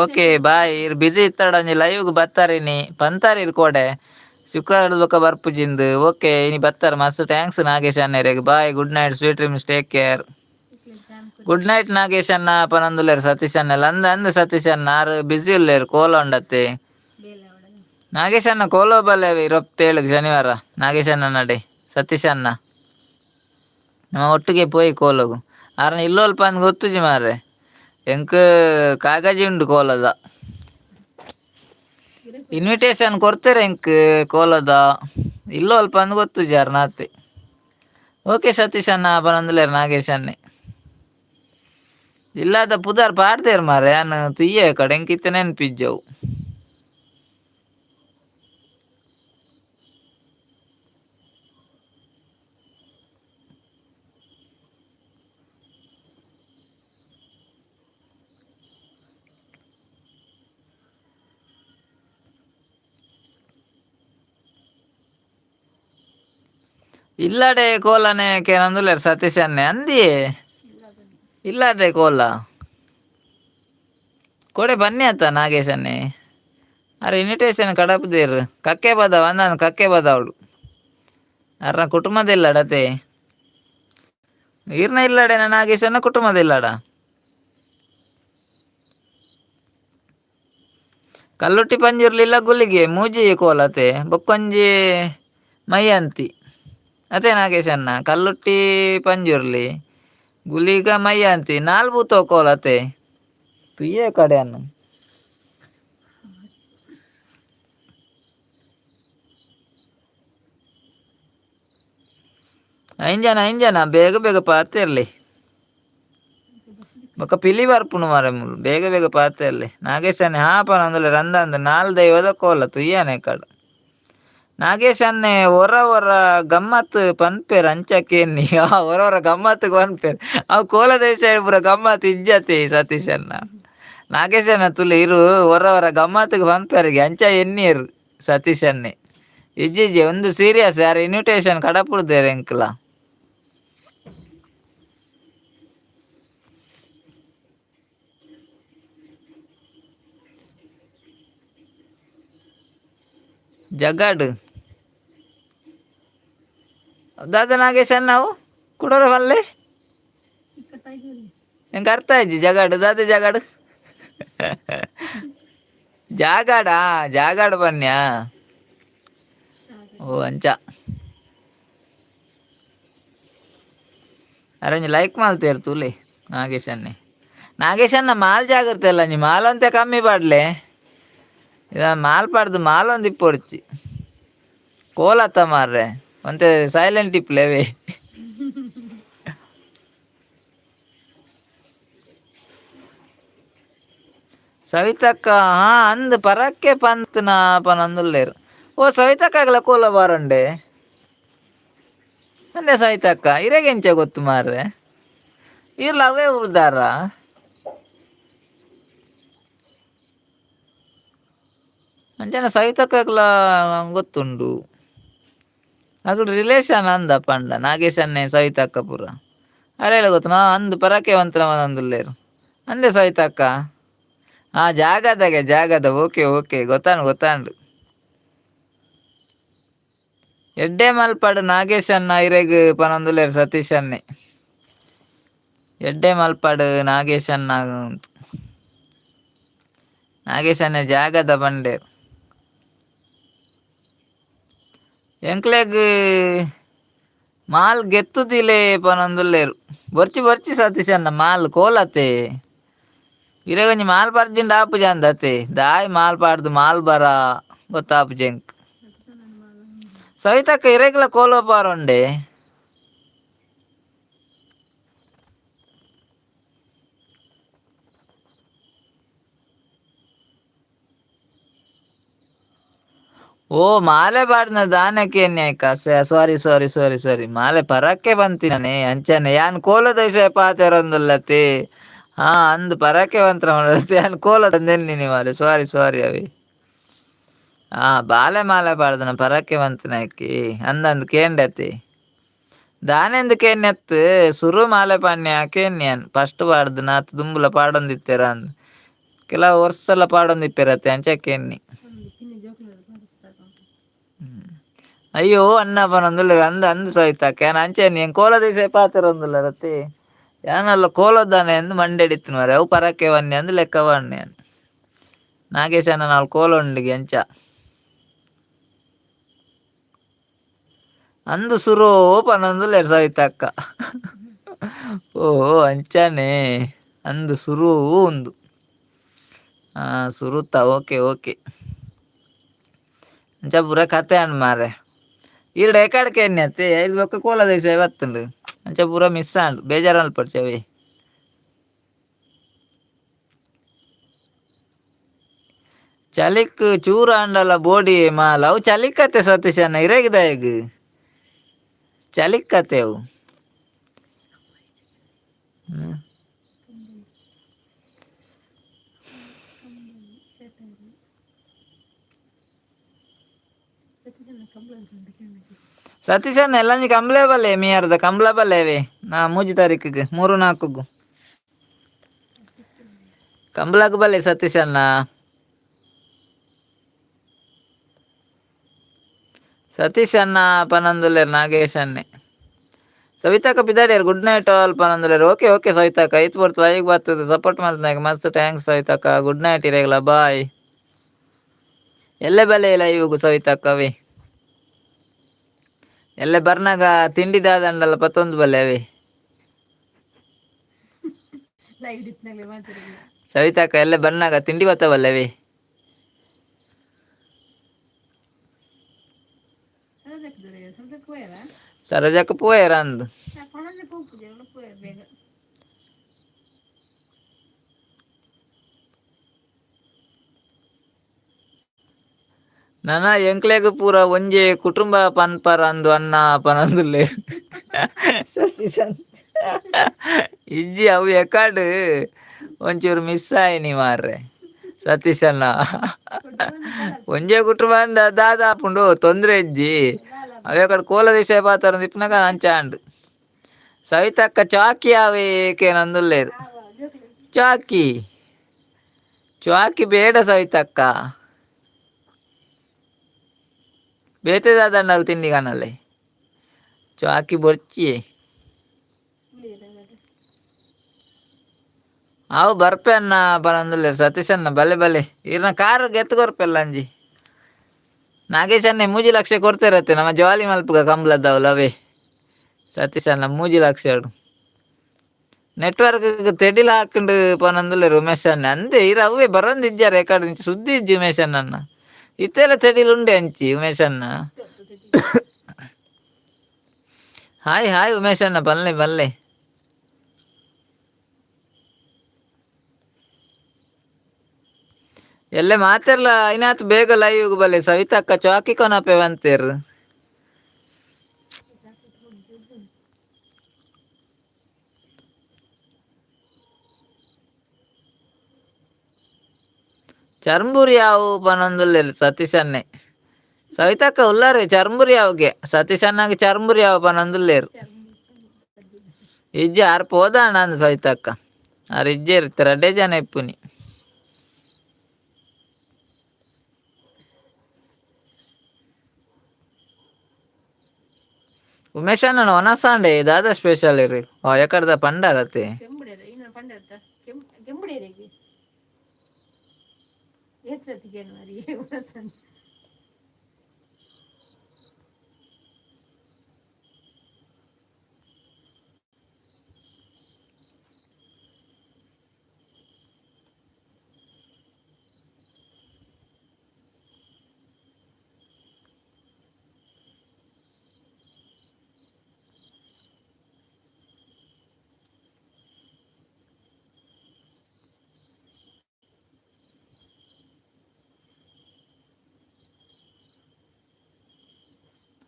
Okay bye. ಇರ್ ಬಿಸಿ ಇತ್ತಾಡ ಒಂಜಿ ಲೈವ್ಗ್ ಬತ್ತಾರಿನಿ ಪಂತಾರಿ ಇರ್ ಕೋಡೆ ಶುಕ್ರವಾರ ಬೊಕ್ಕ ಬರ್ಪುಜಿಂದು. ಓಕೆ ಇನಿ ಬತ್ತಾರ. ಮಸ್ತ್ thanks Nagesh ಅಣ್ಣೆರೆಗ್. Bye, good night, sweet dreams, take care, good night Nagesh ಅಣ್ಣ ಪನೊಂದುಲ್ಲೆರ್ ಸತೀಶ್ ಅಣ್ಣ. ಅಂದ್ ಅಂದ್ ಸತೀಶ್ ಅಣ್ಣ ಆರ್ ಬಿಸಿ ಉಲ್ಲೆರ್ ಕೋಲ ಉಂಡತ್ತೆ. ನಾಗೇಶ್ ಅಣ್ಣ ಕೋಲ ಬಲ್ಲೆ 27 ಶನಿವಾರ ನಾಗೇಶ್ ಅಣ್ಣ ನಡೆ. ಸತೀಶ್ ಅಣ್ಣ ನಮ್ಮ ಒಟ್ಟಿಗೆ ಪೋಯಿ ಕೋಲಗು. ಆರ್ನ ಇಲ್ಲೋಲ್ಪ ಅಂದ್ ಗೊತ್ತುಜಿ ಮಾರ್ರೆ. ಎಂಕ್ ಕಾಗಜಿ ಉಂಡು ಕೋಲದ. ಇನ್ವಿಟೇಷನ್ ಕೊಡ್ತಾರೆ ಎಂಕ್ ಕೋಲದ. ಇಲ್ಲೋ ಅಲ್ಪ ಅಂದ್ ಗೊತ್ತು ಜಾರ್ ನಾತೆ. ಓಕೆ ಸತೀಶ್ ಅಣ್ಣ ಪನೊಂದುಲ್ಲೆರ್ ನಾಗೇಶ್ ಅಣ್ಣೆ. ಇಲ್ಲದ ಪುದರ್ ಪಾಡ್ದೇರ್ ಮಾರ್ರೆ ಯಾನ್ ತುಯ್ಯೆ ಕಡೆ ಎಂಕ್ ಇತ್ತೆ ನೆನ್ಪಿಜ್ಜವು. ಇಲ್ಲಡೆ ಕೋಲನೆ ಕೇನೊಂದುಲ್ಲೆರ್ ಸತೀಶ್ ಅಣ್ಣೆ ಅಂದಿಯೇ. ಇಲ್ಲದೆ ಕೋಲ ಕೊಡೆ ಬನ್ನಿ ಅತ್ತ ನಾಗೇಶ್ ಅಣ್ಣೆ. ಅರೆ ಇನ್ವಿಟೇಷನ್ ಕಡಪುದೇರ್ ಕಕ್ಕೆ ಬದವ ಅಂದಾನ ಕಕ್ಕೆ ಬದವಳು ಅರ್ನ ಕುಟುಂಬದ ಇಲ್ಲಡತೆ. ಈರ್ನ ಇಲ್ಲಡೆ ನಾಗೇಶನ ಕುಟುಂಬದ ಇಲ್ಲಡ. ಕಲ್ಲುಟ್ಟಿ ಪಂಜುರ್ಲಿಲ್ಲ ಗುಲಿಗೆ ಮೂಜಿ ಕೋಲತೆ ಬೊಕ್ಕೊಂಜಿ ಮೈಯಂತಿ ಅದೇ ನಾಗೇಶಣ್ಣ. ಕಲ್ಲುಟ್ಟಿ ಪಂಜುರ್ಲಿ ಗುಲಿಗ ಮೈಯಂತಿ ನಾಲ್ ಬೂತೋ ಕೋಲತೆ ತುಯ್ಯೆ ಕಡೆ ಅನ್ನು. ಐನ್ ಜನ ಐನ್ ಜನ ಬೇಗ ಬೇಗ ಪಾತೆರ್ಲಿ. ಬೊಕ್ಕ ಪಿಲಿ ಬರ್ಪುಂಡು ಮಾರ್ರೆ ಮೂಲು ಬೇಗ ಬೇಗ ಪಾತೆರ್ಲಿ. ನಾಗೇಶ್ ಅಣ್ಣೆ ಹಾ ಪನೊಂದುಲ್ಲೆರ್ ಅಂದ್ ನಾಲ್ ದೈವದ ಕೋಲ ತುಯ್ಯಾನೆ ಕಡ. ನಾಗೇಶ್ ಅಣ್ಣೆ ಒರ ಒರ ಗಮ್ಮತ್ ಪನ್ಪೆರ್ ಅಂಚ ಕೇನ್ನಿ. ಆ ಒರ ಒರ ಗಮ್ಮತ್ಗ್ ಪನ್ಪೆರ್ ಅವು ಕೋಲದ ವಿಷಯ ಪೂರ ಗಮ್ಮತ್ ಇಜ್ಜತೆ ಸತೀಶ್ ಅಣ್ಣ. ನಾಗೇಶ್ ಅಣ್ಣ ತುಲೆ ಇರು ಒರ ಒರ ಗಮ್ಮತ್ಗ್ ಪನ್ಪೆರ್ಗೆ ಅಂಚ ಎನ್ನಿಯೆರ್ ಸತೀಶ್ ಅಣ್ಣೆ. ಇಜ್ಜಿ ಒಂದು ಸೀರಿಯಸ್ ಯಾರ್ ಇನ್ವಿಟೇಷನ್ ಕಡಪುಡ್ದೆರ್ ಎಂಕ್ಲ. ಜಗಾಡ್ ದಾದ ನಾಗೇಶ್ ಅಣ್ಣ ಅವು ಕುಡೋರ ಪನ್ಲೆ. ಎಂಕ್ ಅರ್ಥ ಆಯ್ಜಿ ಜಗಾಡ್ ದಾದ ಜಗಾಡ್ ಜಾಗಾಡ ಜಾಗಾಡ್ ಪನ್ಯಾ. ಓ ಅಂಚ ಅರೆ ಒಂಜಿ ಲೈಕ್ ಮಲ್ತೇರ್ ತೂಲೆ ನಾಗೇಶ್ ಅಣ್ಣೆ. ನಾಗೇಶ್ ಅಣ್ಣ ಮಾಲ್ ಜಾಗ್ರತೆ ಅಲ್ಲ ಒಂಜಿ ಮಾಲ್ ಒಂತೆ ಕಮ್ಮಿ ಪಾಡ್ಲೆ. ಇದ ಮಾಲ್ ಪಾಡ್ದು ಮಾಲ್ ಒಂದ್ ಇಪ್ಪೊಡ್ಚಿ ಕೋಲತ್ತ ಮಾರ್ರೆ ಒಂತೆ ಸೈಲೆಂಟ್ ಇಪ್ಪುಲೆ ಅವೇ. ಸವಿತಕ್ಕ ಹಾ ಅಂದ್ ಪರಕ್ಕೆ ಪಂತ್ನ ಪನೊಂದುಲ್ಲೆರ್. ಓ ಸವಿತಕ್ಕಗ್ಲ ಕೋಲ ಬಾರಂಡೆ ಅಂದೆ ಸವಿತಕ್ಕ ಇರೆಗ್ ಎಂಚ ಗೊತ್ತು ಮಾರ್ರೆ ಈರ್ಲ ಅವೇ ಊರ್ದಾರ. ಅಂಚನೆ ಸವಿತಕ್ಕಗ್ಲ ಗೊತ್ತುಂಡು ಅಕುಲು ರಿಲೇಷನ್ ಅಂದ ಪಂಡ ನಾಗೇಶ್ ಅಣ್ಣೆ ಸವಿತಕ್ಕ ಪೂರ ಅರೆಲ ಗೊತ್ತುನಾ ಅಂದ್ ಪರಕೆ ವಂತನ ಪನೊಂದುಲ್ಲೆರ್ ಅಂದೆ ಸವಿತಕ್ಕ. ಹಾ ಜಾಗದಾಗೆ ಜಾಗದ ಓಕೆ ಓಕೆ ಗೊತ್ತಾಂಡ್ ಗೊತ್ತಾಂಡ್. ಎಡ್ಡೆ ಮಲ್ಪಡ್ ನಾಗೇಶ್ ಅಣ್ಣ ಇರೆಗ್ ಪನೊಂದುಲ್ಲೆರ್ ಸತೀಶ್ ಅಣ್ಣೆ. ಎಡ್ಡೆ ಮಲ್ಪಡ್ ನಾಗೇಶ್ ಅಣ್ಣ ನಾಗೇಶ್ ಅಣ್ಣೆ ಜಾಗದ ಪಂಡೆರ್. ಎಂಕ್ಲೆಗ್ ಮಾಲ್ ಗೆತ್ತುದಿಲೆ ಪನೊಂದುಲ್ಲೆರ್. ಬೊರ್ಚಿ ಬೊರ್ಚಿ ಸತೀಶ್ ಅಣ್ಣ ಮಾಲ್ ಕೋಲತೆ ಇರೆಗ್ ಒಂಜಿ ಮಾಲ್ ಪರ್ಜಿಂಡ ಆಪುಜ ಅಂದತೆ ದಾಯೆ ಮಾಲ್ ಪಾಡ್ದು ಮಾಲ್ ಬರ ಗೊತ್ತಾಪುಜಿ ಎಂಕ್. ಸವಿತಕ್ಕ ಇರೆಗ್ಲ ಕೋಲ ಪಾರುಂಡೆ. ಓ ಮಾಲೆ ಪಾಡ್ನ ದಾನೆ ಕೇನ್ಯ ಸಾರಿ ಸಾರಿ ಸಾರಿ ಸಾರಿ ಮಾಲೆ ಪರಕ್ಕೆ ಬಂತಿನಾನೆ ಅಂಚನೆ ಯಾನ್ ಕೋಲದ ವಿಷಯ ಪಾತೆರೊಂದುಲ್ಲತೆ. ಹಾ ಅಂದ್ ಪರಕ್ಕೆ ಬಂತ್ರ ಯಾನ್ ಕೋಲದ ನೆನ್ನಿನಿ ಮಾಲೆ ಸಾರಿ ಸಾರಿ ಅವಿ. ಹಾ ಬಾಲೆ ಮಾಲೆ ಪಾಡ್ದನ ಪರಕ್ಕೆ ಬಂತನಾಕಿ ಅಂದಂದ್ ಕೇಂಡತಿ ದಾನೆಂದ್ ಕೇನ್ಯತ್ ಸುರು ಮಾಲೆ ಪಾಣ್ಯ ಕೇನ್ಯಾನ್ ಫಸ್ಟ್ ಪಾಡ್ದು ನಾತ್ ದುಂಬುಲ ಪಾಡೊಂದಿತ್ತೆರ ಅಂದ್ ಕೆಲವು ವರ್ಷಲ ಪಾಡೊಂದಿಪ್ಪೆರತ್ತೆ ಅಂಚ ಕೇನ್ನಿ. ಅಯ್ಯೋ ಅಣ್ಣ ಪನೊಂದುಲ್ಲೆರ್ ಅಂದ್ ಅಂದ್ ಸವಿತಕ್ಕ ಯಾನ್ ಅಂಚನೆ ಕೋಲದ ವಿಷಯ ಪಾತೆರೊಂದುಲ್ಲೆರತ್ತೆ ಯಾನಲ್ಲ ಕೋಲದಾನೆ ಅಂದ್ ಮಂಡೆಡ್ ಮಾರ್ರೆ ಅವು ಪರಕ್ಕೆ ಬನ್ನಿ ಅಂದ್ ಲೆಕ್ಕ ಬನ್ನಿ. ನಾಗೇಶ್ ಅಣ್ಣ ನಾಲ್ ಕೋಲ ಉಂಡಿಗೆ ಅಂಚ ಅಂದು ಸುರೋ ಪನೊಂದುಲ್ಲೆರ್ ಸವಿತಕ್ಕ. ಓ ಅಂಚನೆ. ಅಂದು ಸುರು ಉಂದು. ಸುರುತ ಓಕೆ ಓಕೆ. ಅಂಚ ಪೂರ ಕತೆ ಆಂಡ್ ಮಾರ್ರೆ. ಈರ್ಡ ಏಕಾಡ್ಕೆ ಎಣ್ಣೆ ಅತ್ತೆ ಐದು ಬೊಕ್ಕ ಕೋಲ ದೇಶ ಬತ್ತುಂಡು. ಅಂಚ ಪೂರ ಮಿಸ್ ಆಂಡ್, ಬೇಜಾರು ಮಲ್ಪೊಡ್ಚಿ. ಚಲಿಕ್ ಚೂರು ಆಂಡಲ ಬೋಡಿ ಮಾಲ ಅವು ಚಲಿಕತೆ ಸತೀಶ್ ಅಣ್ಣ, ಇರೆಗಿದಾಯಗ್ ಚಲಿಕ್ಕತೆ ಅವು. ಸತೀಶ್ ಅಣ್ಣ ಎಲ್ಲಂಜಿ ಕಂಬ್ಲೆ ಬಲ್ಲೆ ಮಿಯಾರ್ದ ಕಂಬ್ಲ ಬಲ್ಲೇವೆ ನಾ ಮೂಜಿ ತಾರೀಕಿಗೆ 3 4 ಕಂಬ್ಲಾಗ್ ಬಲ್ಲೆ ಸತೀಶ್ ಅಣ್ಣ. ಸತೀಶ್ ಅಣ್ಣ ಪನೊಂದುಲ್ಲೆರ್ ನಾಗೇಶ್ ಅಣ್ಣೆ. ಸವಿತಾಕ ಪಿದಾಡಿಯರ್ ಗುಡ್ ನೈಟ್ ಆಲ್ ಪನೊಂದುಲ್ಲೆರ್. ಓಕೆ ಓಕೆ ಸವಿತಾಕ, ಐತ್ ಪೊರ್ತು ಲೈವ್ ಬತ್ತುದು ಸಪೋರ್ಟ್ ಮಲ್ತನಾಗ ಮಸ್ತ್ thanks ಸವಿತಾಕ. ಗುಡ್ ನೈಟ್ ಇರೆಗ್ಲ, ಬಾಯ್. ಎಲ್ಲೆ ಬಲೆ ಲೈವ್ಗು ಸವಿತಾಕವೇ. ಎಲ್ಲೆ ಬರ್ನಾಗ ತಿಂಡಿ ದಾದಂಡಲ ಪತ್ತೊಂದು ಬಲ್ಲೆ ಅವೇ. ಸವಿತಾಕ ಎಲ್ಲೆ ಬರ್ನಾಗ ತಿಂಡಿ ಬತ್ತವಲ್ಲವೇ. ಸರೋಜಕ್ಕ ಪೋಯರ ಅಂದು. ನನ ಎಂಕ್ಲೆಗ್ ಪೂರ ಒಂಜೆ ಕುಟುಂಬ ಪನ್ಪರ ಅಂದು ಅನ್ನ ಪನೊಂದುಲ್ಲೆ ಸತೀಶ್. ಇಜ್ಜಿ ಅವು ಎಕಾಡ್ ಒಂಚೂರು ಮಿಸ್ ಆಯಿನಿ ಮಾರ್ರೆ ಸತೀಶ್ ಅಣ್ಣ. ಒಂಜೆ ಕುಟುಂಬ ಅಂದ ದಾದ ಆಪುಂಡು, ತೊಂದ್ರೆ ಇಜ್ಜಿ. ಅವೆ ಕಡೆ ಕೋಲ ದೇಶ ಪಾತ್ರ ಇಪ್ಪನಾಗ ಅಂಚ ಆಂಡ್. ಸವಿತಕ್ಕ ಚಾಕಿ ಆವೆ ಏಕೇನಂದುಲ್ಲೇರು. ಚಾಕಿ ಚಾಕಿ ಬೇಡ ಸವಿತಕ್ಕ, ಬೇತೆ ದಾದಂಡಲ್ ತಿಂಡಿ ಕಾಣಲೆ ಚಾಕಿ ಬೊರ್ಚಿ. ಅವು ಬರ್ಪೆ ಅಣ್ಣ ಪನೊಂದುಲ್ಲೆರ್ ಸತೀಶ್ ಅಣ್ಣ. ಬಲೆ ಬಲೆ, ಈರ್ನ ಕಾರ್ ಗೆತ್ತು ಕೊರ್ಪೆಲ್ಲ ಅಂಜಿ. ನಾಗೇಶ್ ಅಣ್ಣೆ 3 ಲಕ್ಷ ಕೊಡ್ತಿರತ್ತೆ ನಮ್ಮ ಜಾಲಿ ಮಲ್ಪುಗ ಕಂಬ್ಲದವಲ್ಲ ಅವೇ. ಸತೀಶ್ ಅಣ್ಣ 3 ಲಕ್ಷ ನೆಟ್ವರ್ಕ್ ತೆಡಿಲ ಹಾಕೊಂಡು ಪನೊಂದುಲ್ಲೆರ್ ಉಮೇಶ್ ಅಣ್ಣೆ. ಅಂದೆ ಇರ ಅವೇ ಬರೊಂದಿಜ್ಜಾರ ಎಕಡೆ ಸುದ್ದಿ ಇಜ್ಜಿ ಉಮೇಶ್ ಅಣ್ಣನ. ಇತ್ತೆಲ್ಲ ತೆಡಿಲ್ ಉಂಡೆ ಅಂಚಿ ಉಮೇಶ್ ಅಣ್ಣ. ಹಾಯ್ ಹಾಯ್ ಉಮೇಶ್ ಅಣ್ಣ, ಬಲ್ಲೆ ಬಲ್ಲೆ. ಎಲ್ಲೆ ಮಾತೆರ್ಲ ಐನಾತ್ ಬೇಗ ಲೈವ್ ಬಲ್ಲೆ. ಸವಿತಕ್ಕ ಚಾಕಿ ಕೊನಪೆ ಬಂತೇರ್. ಚರ್ಂಬುರಿ ಯಾವು ಪನೊಂದುಲ್ಲೆರ್ ಸತೀಶ್ ಅಣ್ಣೆ. ಸವಿತಕ್ಕ ಉಲ್ಲಾರೆ ಚರ್ಂಬುರಿ ಯಾವ್ಗೆ ಸತೀಶ್ ಅಣ್ಣಗ್ ಚರ್ಂಬುರಿ ಯಾವು ಪನೊಂದುಲ್ಲೆರ್. ಇಜ್ಜಿ ಆರ್ ಪೋದಾಣ ಅಂದ್ ಸವಿತಕ್ಕ, ಆರ್ ಇಜ್ಜೆರ್ ರಡ್ಡೆ ಜನ ಇಪ್ಪುನಿ. ಉಮೇಶ್ ಅಣ್ಣನ ಒನಸಾಂಡೆ ದಾದ ಸ್ಪೆಷಲ್ ಇರಿ ಎಕಡ್ದ ಪಂಡಾರತೆ.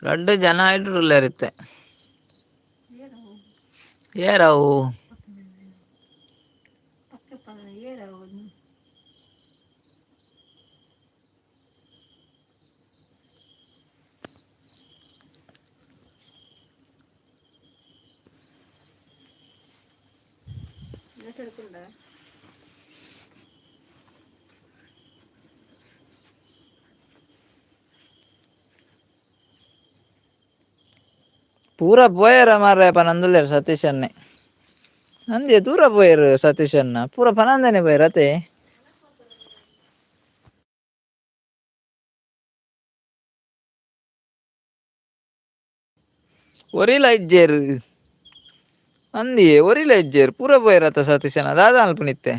ರಡ್ಡ್ ಜನ ಇಡ್ರುಲ್ಲೆರ್ ಇತ್ತೆ. ಏರವು ಪೂರ ಪೋಯೆರ ಮಾರ್ರೆ ಪನೊಂದುಲ್ಲೆರ್ ಸತೀಶ್ ಅಣ್ಣೆ. ಅಂದೆ ದೂರ ಪೋಯೆರ್ ಸತೀಶ್ ಅಣ್ಣ, ಪೂರ ಪನಂದನೆ ಪೋಯೆರ್ ಅತೆ. ಒರಿಲ ಇಜ್ಜೆರ್. ಅಂದಿ ಒರಿಲ ಇಜ್ಜೇರು ಪೂರ ಪೋಯರತ್ತ ಸತೀಶನ ದಾದ ಅಲ್ಪನಿತ್ತೆ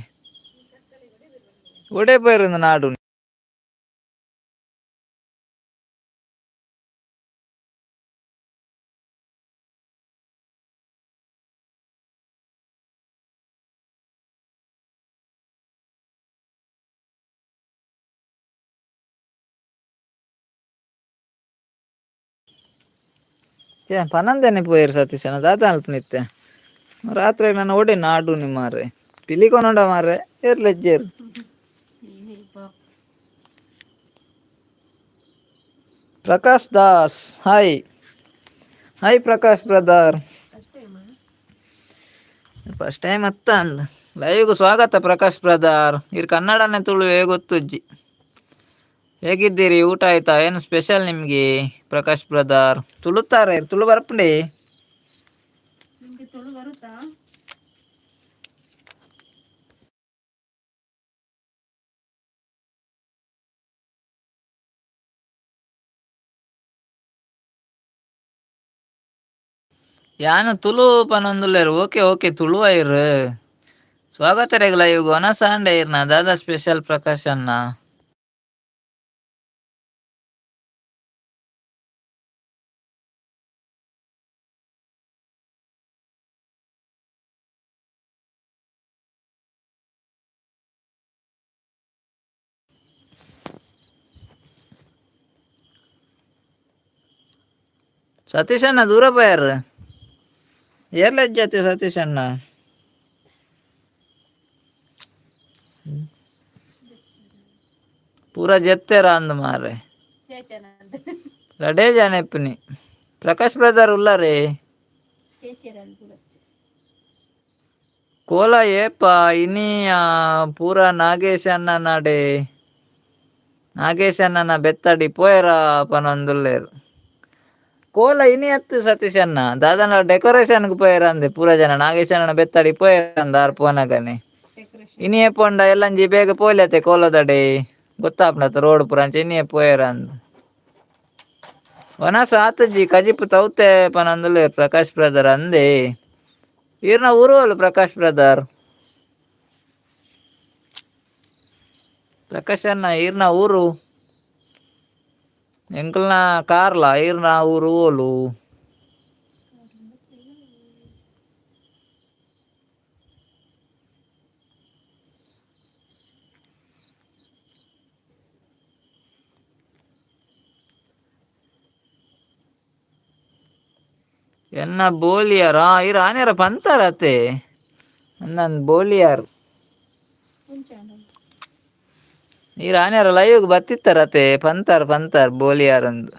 ಒಡೆ ಪೋಯರು ನಾಡು. ಛೇ ಪನಂದನೆ ಪೋಯರು ಸತೀಶನ ದಾದ ಅಲ್ಪನಿತ್ತೆ ರಾತ್ರಿ ನಾನು ಒಡೆ ನಾಡು ಮಾರ್ರೆ ಪಿಲಿಕೊನೊಂಡ ಮಾರ್ರೆ ಏರ್ಲೆಜ್ಜೇರು. Prakash Das hi hi Prakash brother. First time ಅತ್ತ ಅಂದ್ ಲೈವ್ಗೆ ಸ್ವಾಗತ ಪ್ರಕಾಶ್ ಬ್ರದರ್. ಇರ್ ಕನ್ನಡನೇ ತುಳುವೆ ಗೊತ್ತುಜ್ಜಿ. ಹೇಗಿದ್ದೀರಿ? ಊಟ ಆಯ್ತಾ? ಏನು ಸ್ಪೆಷಲ್ ನಿಮಗೆ ಪ್ರಕಾಶ್ ಬ್ರದರ್? ತುಳುತ್ತಾರೆ ತುಳು ಬರ್ಪುಂಡೆ. ನಿಮಗೆ ತುಳು ಬರುತ್ತಾ? ಯಾನು ತುಳು ಪನೊಂದುಲ್ಲೆರ್. ಓಕೆ ಓಕೆ ತುಳು ಐರ್ ಸ್ವಾಗತ ರೆಗ್ ಲೈವ್ಗ್. ವನಸ್ ಆಂಡ ಇರ್ನ ದಾದಾ ಸ್ಪೆಷಲ್ ಪ್ರಕಾಶ್ ಅಣ್ಣ? ಸತೀಶ್ ಅಣ್ಣ ದೂರ ಪೋಯಾರ್ ಏರ್ಲೆಜ್ಜಾತಿ ಸತೀಶ್ ಅಣ್ಣ? ಪೂರ ಜೆತ್ತೆರ ಅಂದ್ ಮಾರ್ರೆ. ರಡೇ ಜನ ಇಪ್ಪುನಿ. ಪ್ರಕಾಶ್ ಬ್ರದರ್ ಉಲ್ಲಾರೆ? ಕೋಲ ಏಪ ಇನಿ? ಪೂರ ನಾಗೇಶ್ ಅಣ್ಣನಡೆ ನಾಗೇಶ್ ಅಣ್ಣನ ಬೆತ್ತಡಿ ಪೋಯರ ಪನೊಂದುಲ್ಲೆರ್. ಕೋಲ ಇನಿ ಅತ್ತು ಸತೀಶ್ ಅಣ್ಣ, ದಾದನ ಡೆಕೋರೇಷನ್ಗೆ ಪೋಯರ ಅಂದೆ. ಪೂರ ಜನ ನಾಗೇಶ್ ಅಣ್ಣನ ಬೆತ್ತಡಿ ಪೋಯರ ಅಂದ ಆರ್ ಪೋನಗನೆ. ಇನಿ ಪೋಂಡ ಎಲ್ಲಂಜಿ ಬೇಗ ಪೋಲ್ಯತೆ ಕೋಲದಡೆ ಗೊತ್ತಾಪುಂಡತ ರೋಡ್ ಪೂರ ಅಂಚ ಇನಿಯೇ ಪೋಯರ ಅಂದ್. ವನಸ್ ಆತುಜಿ ಕಜಿಪು ತೌತೆ ಪನೊಂದುಲ್ಲೆರ್ ಪ್ರಕಾಶ್ ಬ್ರದರ್ ಅಂದೆ. ಈರ್ನ ಊರು ಪ್ರಕಾಶ್ ಬ್ರದರ್? ಪ್ರಕಾಶ್ ಅಣ್ಣ ಈರ್ನ ಊರು? ಎಂಕಲ್ನ ಕಾರ್ಲ. ಈರ್ನ ಊರು ಓಲು? ಎನ್ನ ಬೋಲಿಯಾರ ಇರ್ ಆನೇರ ಪಂತಾರತೆ ನನ್ ಬೋಲಿಯಾರ್ ಈರ್ ಆನೇರ ಲೈವ್ಗೆ ಬತ್ತಿತ್ತಾರತೆ ಪಂತಾರ್ ಪಂತಾರ್ ಬೋಲಿಯಾರ್ ಅಂದು.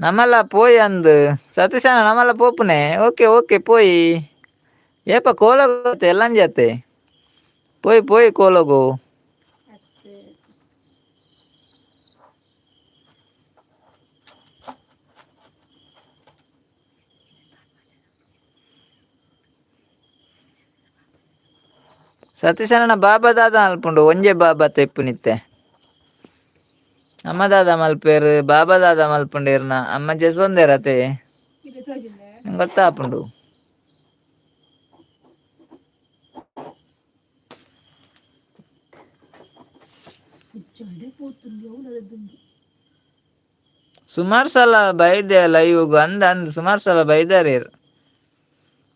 ನಮ್ಮಲ್ಲ ಪೋಯಿ ಅಂದು ಸತೀಶನ ನಮ್ಮಲ್ಲ ಪೋಪುನೆ. ಓಕೆ ಓಕೆ ಪೋಯಿ. ಏಪ ಕೋಲಗು ಎಲ್ಲಂಜತೆ ಪೋಯಿ ಪೋಯಿ ಕೋಲಗು. ಸತೀಶಣ್ಣ ಬಾಬಾ ದಾದ ಅಲ್ಪುಂಡು ಒಂಜೆ ಬಾಬಾ ತೆಪ್ಪುನಿತ್ತೆ. ಅಮ್ಮ ದಾದ ಮಲ್ಪೇರು ಬಾಬಾ ದಾದ ಮಲ್ಪುಂಡೇರ್ನ ಅಮ್ಮ ಜಸ್ವಂದೇರತೆ ಗೊತ್ತಾಪುಂಡು. ಸುಮಾರು ಸಲ ಬೈದೆ ಲೈವ್ಗು ಅಂದ ಅಂದ್ ಸುಮಾರು ಸಲ ಬೈದಾರೆ.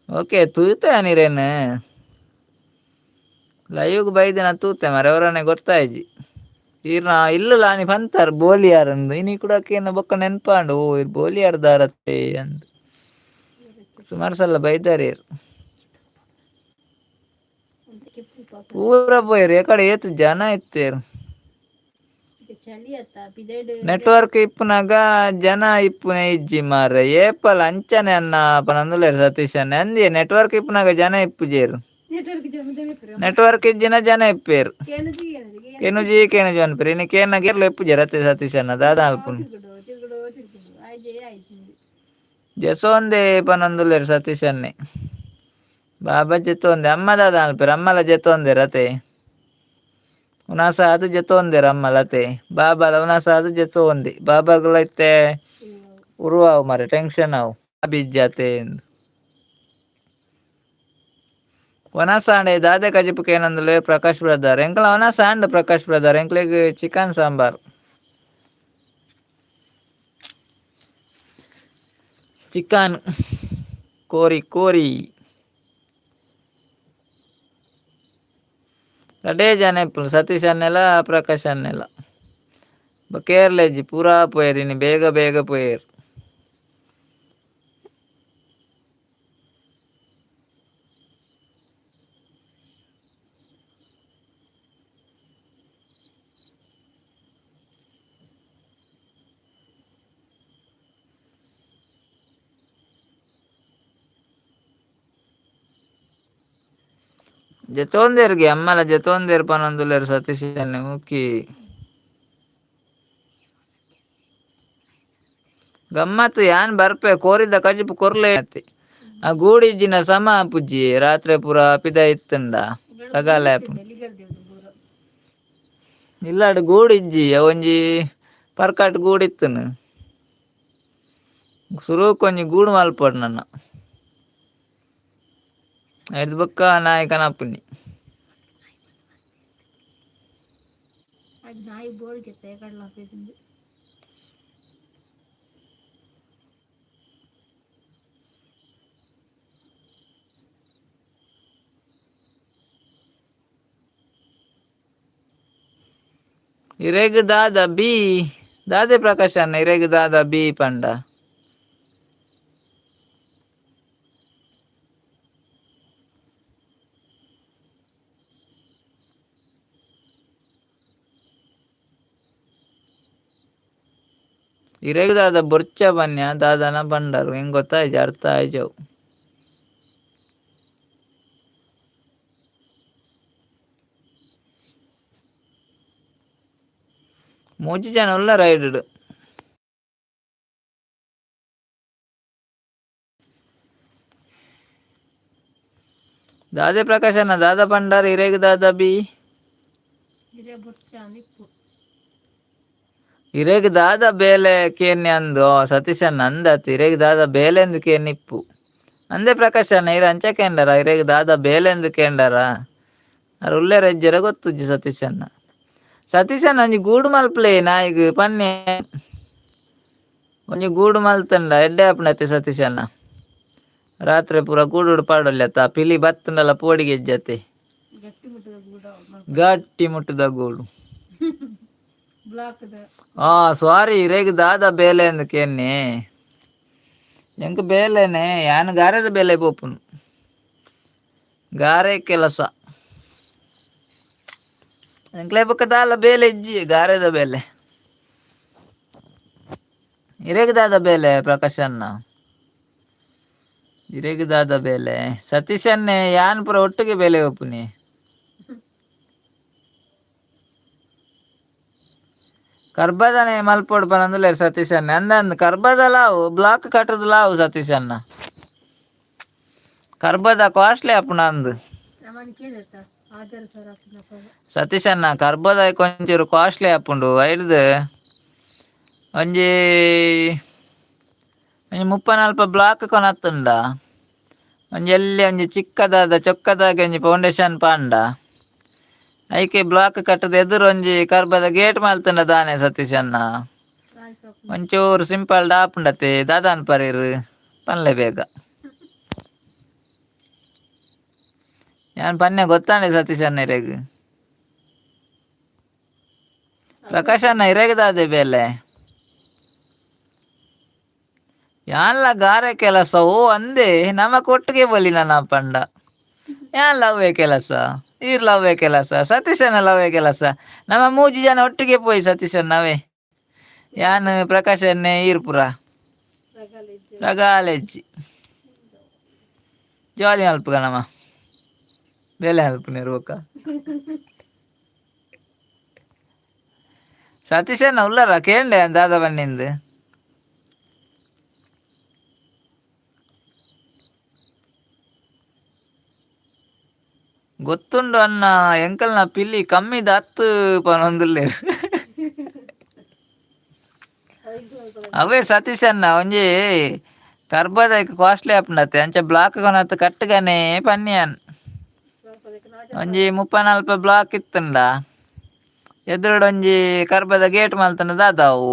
ಓಕೆ ತೂತೆ ನೀರೇನು ಲೈವ್ಗ್ ಬೈದಿನ ತೂತೆ ಮಾರ್ರೆ ಅವರನ್ನೇ ಗೊತ್ತಾಯ್ಜಿ. ಈರ್ನ ಇಲ್ಲುಲ ಆನಿ ಪಂತಾರ್ ಬೋಲಿಯಾರ್ ಅಂದ್ ಇನಿ ಕುಡ ಕೇನ ಬೊಕ್ಕ ನೆನ್ಪಾಂಡು ಓ ಇರ್ ಬೋಲಿಯಾರ್ ದಾರತ್ತೆ ಅಂದ್. ಸುಮಾರು ಸಲ ಬೈದಾರೆ ಇರ್. ಪೂರ ಪೋಯೆರ್ ಎಕಡೆ ಏತ್ ಜನ ಇತ್ತೆರ್. ನೆಟ್ವರ್ಕ್ ಇಪ್ಪುನಗ ಜನ ಇಪ್ಪುನೆ ಇಜ್ಜಿ ಮಾರ್ರೆ ಏಪಲ ಅಂಚನೆ ಅನ್ನ ಪನೊಂದುಲ್ಲೆರ್ ಸತೀಶ್ ಅಣ್ಣೆ. ಅಂದೇ ನೆಟ್ವರ್ಕ್ ಇಪ್ಪುನಗ ಜನ ಇಪ್ಪುಜೆರ್. ನೆಟ್ವರ್ಕ್ ಇಜ್ಜಿನ ಜನ ಇಪ್ಪೇರು. ಕೆನುಜಿ ಕೆನುಜಿ ಅನ್ಪೇರು ಇನಿ ಕೇನಗ ಏರ್ಲ ಇಪ್ಪುಜೆರ್ ಅತ್ತೆ ಸತೀಶ್ ಅಣ್ಣ ದಾದ ಅಲ್ಪುನು. ಜಸೋಂದೆ ಪನೊಂದುಲ್ಲೆರ್ ಸತೀಶ್ ಅಣ್ಣೆ. ಬಾಬಾ ಜೆತ್ತೊಂದೆ ಅಮ್ಮ ದಾದ ಅನ್ಪೇರು ಅಮ್ಮಲ ಜೆತ್ತೊಂದೆರ್ ಅತೆ. ಉನಾಸ ಅದು ಜೆತ್ತೊಂದೆರ್ ಅಮ್ಮಲ ಅತೆ. ಬಾಬಾಲ ಉನಾಸ ಅದು ಜೆತ್ತೊಂದೆ ಬಾಬಾಗುಲ ಇತ್ತೆ ಉರುವಾವು ಮಾರ್ರೆ ಟೆನ್ಷನ್ ಆವು ಬಿಜ್ಜಾತೆ. ವನಸಾಂಡೆ ದಾದೆ ಕಜಿಪು ಕೇನಂದುಲೆ ಪ್ರಕಾಶ್ ಬ್ರದರ್. ಎಂಕಲ ವನಸಾಂಡ್ ಪ್ರಕಾಶ್ ಬ್ರದರ್, ಎಂಕ್ಲೆಗ್ ಚಿಕನ್ ಸಾಂಬಾರ್. ಚಿಕನ್ ಕೋರಿ ಕೋರಿ. ರಡ್ಡೇ ಜನ ಇಪ್ಪುನು, ಸತೀಶ್ ಅನ್ನೆಲ ಪ್ರಕಾಶ್ ಅನ್ನೆಲ. ಕೇರ್ಲೆಜ್ಜಿ ಪೂರಾ ಪೋಯೆರ್ ಇನಿ, ಬೇಗ ಬೇಗ ಪೋಯೆರ್. ಜತೋಂದೇರ್ಗೆ ಅಮ್ಮಲ ಜತೋಂದೇರ್ ಪನೊಂದುಲ್ಲೆರ್ ಸತೀಶ್ ಅಣ್ಣೆ ಮುಕ್ಕಿ. ಗಮ್ಮತ್ತು ಯಾನ್ ಬರ್ಪೆ, ಕೋರಿದ ಕಜಿಪು ಕೊರ್ಲೆ. ಆ ಗೂಡಿಜ್ಜಿನ ಸಮ ಪುಜ್ಜಿ ರಾತ್ರಿ ಪೂರ ಪಿದ ಇತ್ತುಂಡ ರಗಾಲೆ ಆಪುಂಡು. ಇಲ್ಲಾಡ್ ಗೂಡಿಜ್ಜಿ, ಒಂಜಿ ಪರ್ಕಾಟ್ ಗೂಡಿತ್ತುನು. ಸುರುಕ್ ಒಂಜಿ ಗೂಡು ಮಲ್ಪೊಡು ನನ. ಐದು ಬೊಕ್ಕ ನಾಯಿ ಕನಪುನಿ. ಅದು ನಾಯಿ ಬೋರ್ಡ್ ಕಡಲ ಹಾಕಿದ್ದು. ಇರೆಗ್ ದಾದ ಬಿ ದಾದೆ ಪ್ರಕಾಶ್ ಅಣ್ಣ, ಇರೆಗ್ ದಾದ ಬಿ ಪಂಡ? ಇರೆಗ್ ದಾದ ಬೊರ್ಚ ಬನ್ಯ ದಾದನ ಬಂಡರು ಹೆಂಗ್ ಗೊತ್ತಾಯ್ಜ, ಅರ್ಥ ಆಯ್ಜವು. ಮೂಜಿ ಜನ ಉಲ್ಲ ರೈಡ್. ದಾದೆ ಪ್ರಕಾಶ್ ಅಣ್ಣ ದಾದ ಪಂಡಾರ ಇರೆಗ್ ದಾದ ಬಿ? ಇರೆ ಬೊರ್ಚ ಇಪ್ಪು. ಇರೆಗ್ ದಾದ ಬೇಲೆ ಕೇನ್ಯ ಅಂದು ಸತೀಶ್ ಅಣ್ಣ ಅಂದತ್. ಇರೆಗ್ ದಾದ ಬೇಲೆ ಅಂದ್ ಕೇನಿಪ್ಪು ಅಂದೆ ಪ್ರಕಾಶ್ ಅಣ್ಣ. ಇರ ಅಂಚ ಕೇಂಡಾರ, ಇರೆಗ್ ದಾದ ಬೇಲೆ ಅಂದ್ ಕೇಂಡಾರ? ಅರ್ ಉಲ್ಲೆರ ಇಜ್ಜೆರ ಗೊತ್ತುಜ್ಜಿ ಸತೀಶ್ ಅಣ್ಣ. ಸತೀಶ್ ಅಣ್ಣ, ಒಂಜಿ ಗೂಡು ಮಲ್ಪಲೆ ನಾಯಿಗ್ ಪನ್ನೆ. ಒಂಜಿ ಗೂಡು ಮಲ್ತಂಡ ಎಡ್ಡೆ ಆಪುಂಡತ್ತೆ ಸತೀಶ್ ಅಣ್ಣ. ರಾತ್ರಿ ಪೂರ ಗೂಡುಡು ಪಾಡೊಲ್ಯತ್ತ, ಪಿಲಿ ಬತ್ತಂಡಲ ಪೋಡಿಗೆ ಇಜ್ಜತ್ತೆ. ಗಟ್ಟಿ ಮುಟ್ಟದ ಗೂಡು. ಗಟ್ಟಿ ಮುಟ್ಟದ ಗೂಡು. ಬ್ಲಾಕ್ದ. ಆ ಸಾರಿ, ಇರೆಗ್ ದಾದ ಬೇಲೆ ಅಂದ್ ಕೇನ್ನೆ. ಎಂಕ್ ಬೇಲೆನೆ, ಯಾನ್ ಗಾರೆದ ಬೇಲೆ ಪೋಪುನು, ಗಾರೆ ಕೆಲಸ. ಎಂಕ್ಲೆ ಬೊಕ್ಕ ದಾಲ ಬೇಲೆ ಇಜ್ಜಿ, ಗಾರೆದ ಬೇಲೆ. ಇರೆಗ್ ದಾದ ಬೇಲೆ ಪ್ರಕಾಶ್ ಅಣ್ಣ? ಇರೆಗ್ ದಾದ ಬೇಲೆ ಸತೀಶ್ ಅಣ್ಣೆ? ಯಾನ್ ಪೂರ ಒಟ್ಟಿಗೆ ಬೇಲೆ ಒಪ್ಪುನಿ. ಕರ್ಬದನೆ ಮಲ್ಪೊಡು ಪನೊಂದುಲ್ಲೆರ್ ಸತೀಶ್ ಅಣ್ಣೆ. ಅಂದ ಅಂದ್, ಕರ್ಬದ ಲಾವು, ಬ್ಲಾಕ್ ಕಟ್ಟುದು ಲಾವು ಸತೀಶ್ ಅಣ್ಣ. ಕರ್ಬದ ಕಾಸ್ಟ್ಲಿ ಆಪುಂಡು ಅಂದ್. ನಮನ್ ಕೇಳಿರ್ತ ಆಧಾರ ಸರ್ ಹಾಕಿನ. ಸತೀಶ್ ಅಣ್ಣ, ಕರ್ಬದ ಕೊಂಚೂರು ಕಾಸ್ಟ್ಲಿ ಆಪುಂಡು. ಐಡ್ದು ಒಂಜಿ ಒಂಜಿ 30 40 ಬ್ಲಾಕ್ ಕೊನತ್ತುಂಡ ಒಂಜಿ ಎಲ್ಲಿ ಒಂಜಿ ಚಿಕ್ಕದಾದ ಚೊಕ್ಕದಾಗಿ ಒಂಜಿ ಫೌಂಡೇಶನ್ ಪಾಂಡ ಐಕೆ ಬ್ಲಾಕ್ ಕಟ್ಟದ ಎದುರು ಒಂಜಿ ಕರ್ಬದ ಗೇಟ್ ಮಲ್ತುಂಡ ದಾನೆ ಸತೀಶ್ ಅಣ್ಣ? ಒಂಚೂರು ಸಿಂಪಲ್ ಆಪುಂಡತೆ. ದಾದಾನ್ ಪರೇರು ಪನ್ಲೆ ಬೇಗ. ಯಾನ್ ಪನ್ನೆ ಗೊತ್ತಾಂಡೆ ಸತೀಶ್ ಅಣ್ಣ ಇರೆಗ್. ಪ್ರಕಾಶ್ ಅಣ್ಣ, ಇರೆಗ್ ದಾದೆ ಬೇಲೆ? ಯಾನ್ಲ ಗಾರೆ ಕೆಲಸ. ಓ ಅಂದೆ, ನಮಕ್ ಒಟ್ಟಿಗೆ ಬೋಲಿ ನನ್ನ ಪಂಡ. ಯಾನ್ ಲವ್ವೇ ಕೆಲಸ, ಈರ್ ಲವ್ವೇ ಕೆಲಸ, ಸತೀಶನ ಲವ್ವೇ ಕೆಲಸ. ನಮ್ಮ ಮೂಜಿ ಜನ ಒಟ್ಟಿಗೆ ಪೋಯಿ ಸತೀಶ್ ಅಣ್ಣವೇ, ಯಾನ್ ಪ್ರಕಾಶ್ ಅಣ್ಣೆ ಈರ್ ಪುರ ರಗಾಲೆಜ್ಜಿ ಜಾಲಿ ಮಲ್ಪುಗ. ನಮ್ಮ ಬೇಲೆ ಮಲ್ಪುನೇರು ಬೊಕ್ಕ. ಸತೀಶಣ್ಣ ಉಲ್ಲರ ಕೇಂಡೆ ದಾದ ಬನ್ನಿಂದು. ಗೊತ್ತುಂಡು ಅಣ್ಣ, ಎಂಕಲ್ನ ಪಿಲಿ ಕಮ್ಮಿದ ಅತ್ತು ಪನೊಂದುಲ್ಲೆರ್ ಅವೇ ಸತೀಶ್ ಅಣ್ಣ. ಒಂಜಿ ಕರ್ಬದ ಕಾಸ್ಟ್ಲಿ ಆಪುಂಡತ್ತೆ, ಅಂಚ ಬ್ಲಾಕ್ ಕೊನತ್ ಕಟ್ಟುಗನೆ ಪನ್ಯಾನ್. ಒಂಜಿ 30-40 ಬ್ಲಾಕ್ ಇತ್ತಂಡ ಎದುರುಡೊಂಜಿ ಕರ್ಬದ ಗೇಟ್ ಮಲ್ತಂಡ ದಾದಾವು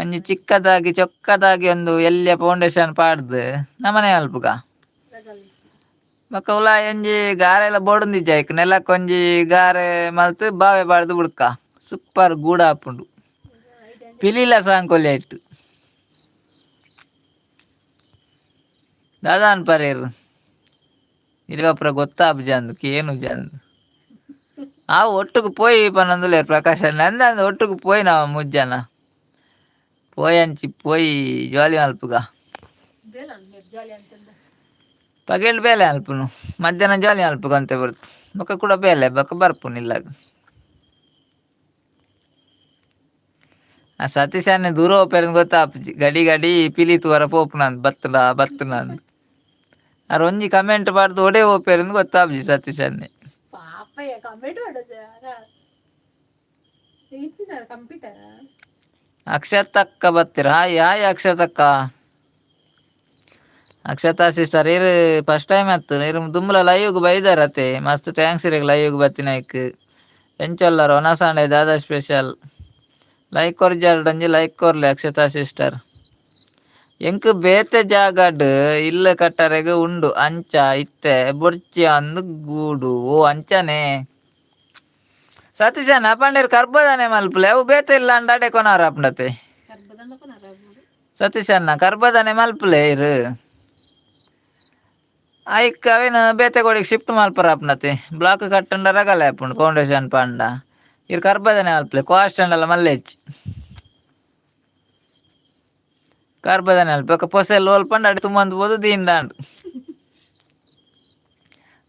ಒಂಜಿ ಚಿಕ್ಕದಾಗಿ ಚೊಕ್ಕದಾಗಿ ಒಂದು ಎಲ್ಯ ಫೌಂಡೇಶನ್ ಪಾಡ್ದು ನಮನೆ ಅಲ್ಪುಗ. ಬೊಕ್ಕ ಉಲಾಯಿ ಒಂಜಿ ಗಾರೆ ಎಲ್ಲ ಬೋಡೊಂದಿಜ್ಜ ಐಕ್ ನೆಲಕ್ ಒಂಜಿ ಗಾರೆ ಮಲ್ತ್ ಬಾವೆ ಪಾಡ್ದು ಬುಡ್ಕ ಸೂಪರ್ ಗೂಡ ಆಪುಂಡು ಪಿಲಿಲ ಸಾಂಕೊಲಿ ಐಟ್ ದಾದಾನ್ ಪರೇರ್ ಇರ್ಗಪ್ರ ಗೊತ್ತಾಪುಜ ಅಂದ್ ಕೇನುಜ ಅಂದ್ ಆ ಒಟ್ಟುಗು ಪೋಯಿ ಪನೊಂದುಲ್ಲೆರ್ ಪ್ರಕಾಶ್ ನಂದ ಒಟ್ಟುಗು ಪೋಯಿ ನಮ ಮುಜ್ಜನ ಪೋಯಂಚಿ ಪೋಯಿ ಜಾಲಿ ಮಲ್ಪುಗ. ಬೇಲ ಜಾಲಿ ಅಂತಂದ. ಪಗೆಲ್ ಬೇಲೆ ಅಲ್ಪುನು ಮಧ್ಯಾಹ್ನ ಜಾಲಿ ಮಲ್ಪುಗ ಅಂತೆ ಬರ್ತು ಬೊಕ್ಕ ಕೂಡ ಬೇಲೆ ಬೊಕ್ಕ ಬರ್ಪುನು ಇಲ್ಲಾಗ. ಆ ಸತೀಶ್ ದೂರ ಹೋಪೆರ್ ಗೊತ್ತಾಪುಜಿ ಗಡಿ ಗಡಿ ಪಿಲಿ ತೂವರ ಪೋಪುನಂದ್ ಬತ್ತುಂಡ ಬತ್ತುಂಡ ಅಂದ್ ಆರ್ ಒಂಜಿ ಕಮೆಂಟ್ ಪಾಡ್ದು ಒಡೆ ಪೋಪೆರ್ ಗೊತ್ತಾಪುಜಿ ಸತೀಶ್ ಅಣ್ಣೆ. ಪಾಪಯ್ಯ ಕಮೆಂಟ್ ಮಾಡೋದು ಕಂಪ್ಯೂಟರ್. ಅಕ್ಷತಕ್ಕ ಬತ್ತೀರ? ಹಾಯ್ ಹಾಯ್ ಅಕ್ಷತಕ್ಕ. ಅಕ್ಷತಾ ಸಿಸ್ಟರ್ ಇರು ಫಸ್ಟ್ ಟೈಮ್ ಆತು ಇರು ದುಂಬುಲ ಲೈವ್ಗ್ ಬೈದಾರ ಅತ್ತೆ. ಮಸ್ತ್ thanks ಇರೆಗ್ ಲೈವ್ಗ್ ಬತ್ತಿನೈಕ್. ಎಂಚೊಲ್ಲರ್ ಒನಸಾಂಡೆ ದಾದಾ ಸ್ಪೆಷಲ್? ಲೈಕ್ ಕೊರ್ಜಾರ್ಡೊಂಜಿ ಲೈಕ್ ಕೊರ್ಲೆ ಅಕ್ಷತಾ ಸಿಸ್ಟರ್. ಎಂಕ್ ಬೇತೆ ಜಾಗಡ್ ಇಲ್ಲ್ ಕಟ್ಟರೆಗ್ ಉಂಡು ಅಂಚ ಇತ್ತೆ ಬೊಡ್ಚಿ ಅಂದ್ ಗೂಡು. ಓ ಅಂಚನೆ ಸತೀಶಣ್ಣ ಪಂಡೇರ್ ಕರ್ಬದಾನೆ ಮಲ್ಪುಲೆ ಅವು ಬೇತೆ ಇಲ್ಲ ಅಂಡ ಅಡೆ ಕೊನಾರ ಆಪುಂಡತೆ. ಸತೀಶಣ್ಣ ಕರ್ಬದಾನೆ ಮಲ್ಪುಲೆ ಇರು ಐಕ್ ಅವೇನು ಬೇತೆ ಗೋಡಿಗೆ ಶಿಫ್ಟ್ ಮಲ್ಪರ ಆಪುಂಡತೆ. ಬ್ಲಾಕ್ ಕಟ್ಟಂಡ ರಗಲೆ ಆಪುಂಡು ಫೌಂಡೇಶನ್ ಪಾಂಡ ಇರ್ ಕರ್ಬದನೆ ಮಲ್ಪುಲೆ ಕಾಸ್ಟ್ ಅಂಡಲ ಮಲ್ಲೆಚ್ಚಿ ಕರ್ಬದನೆ ಮಲ್ಪ ಬೊಕ್ಕ ಪೊಸೆಲ್ ಓಲ್ ಪಂಡ ಅಡೆ ತುಂಬಂದು ಪೋದು ದೀಂಡಾಂಡ್.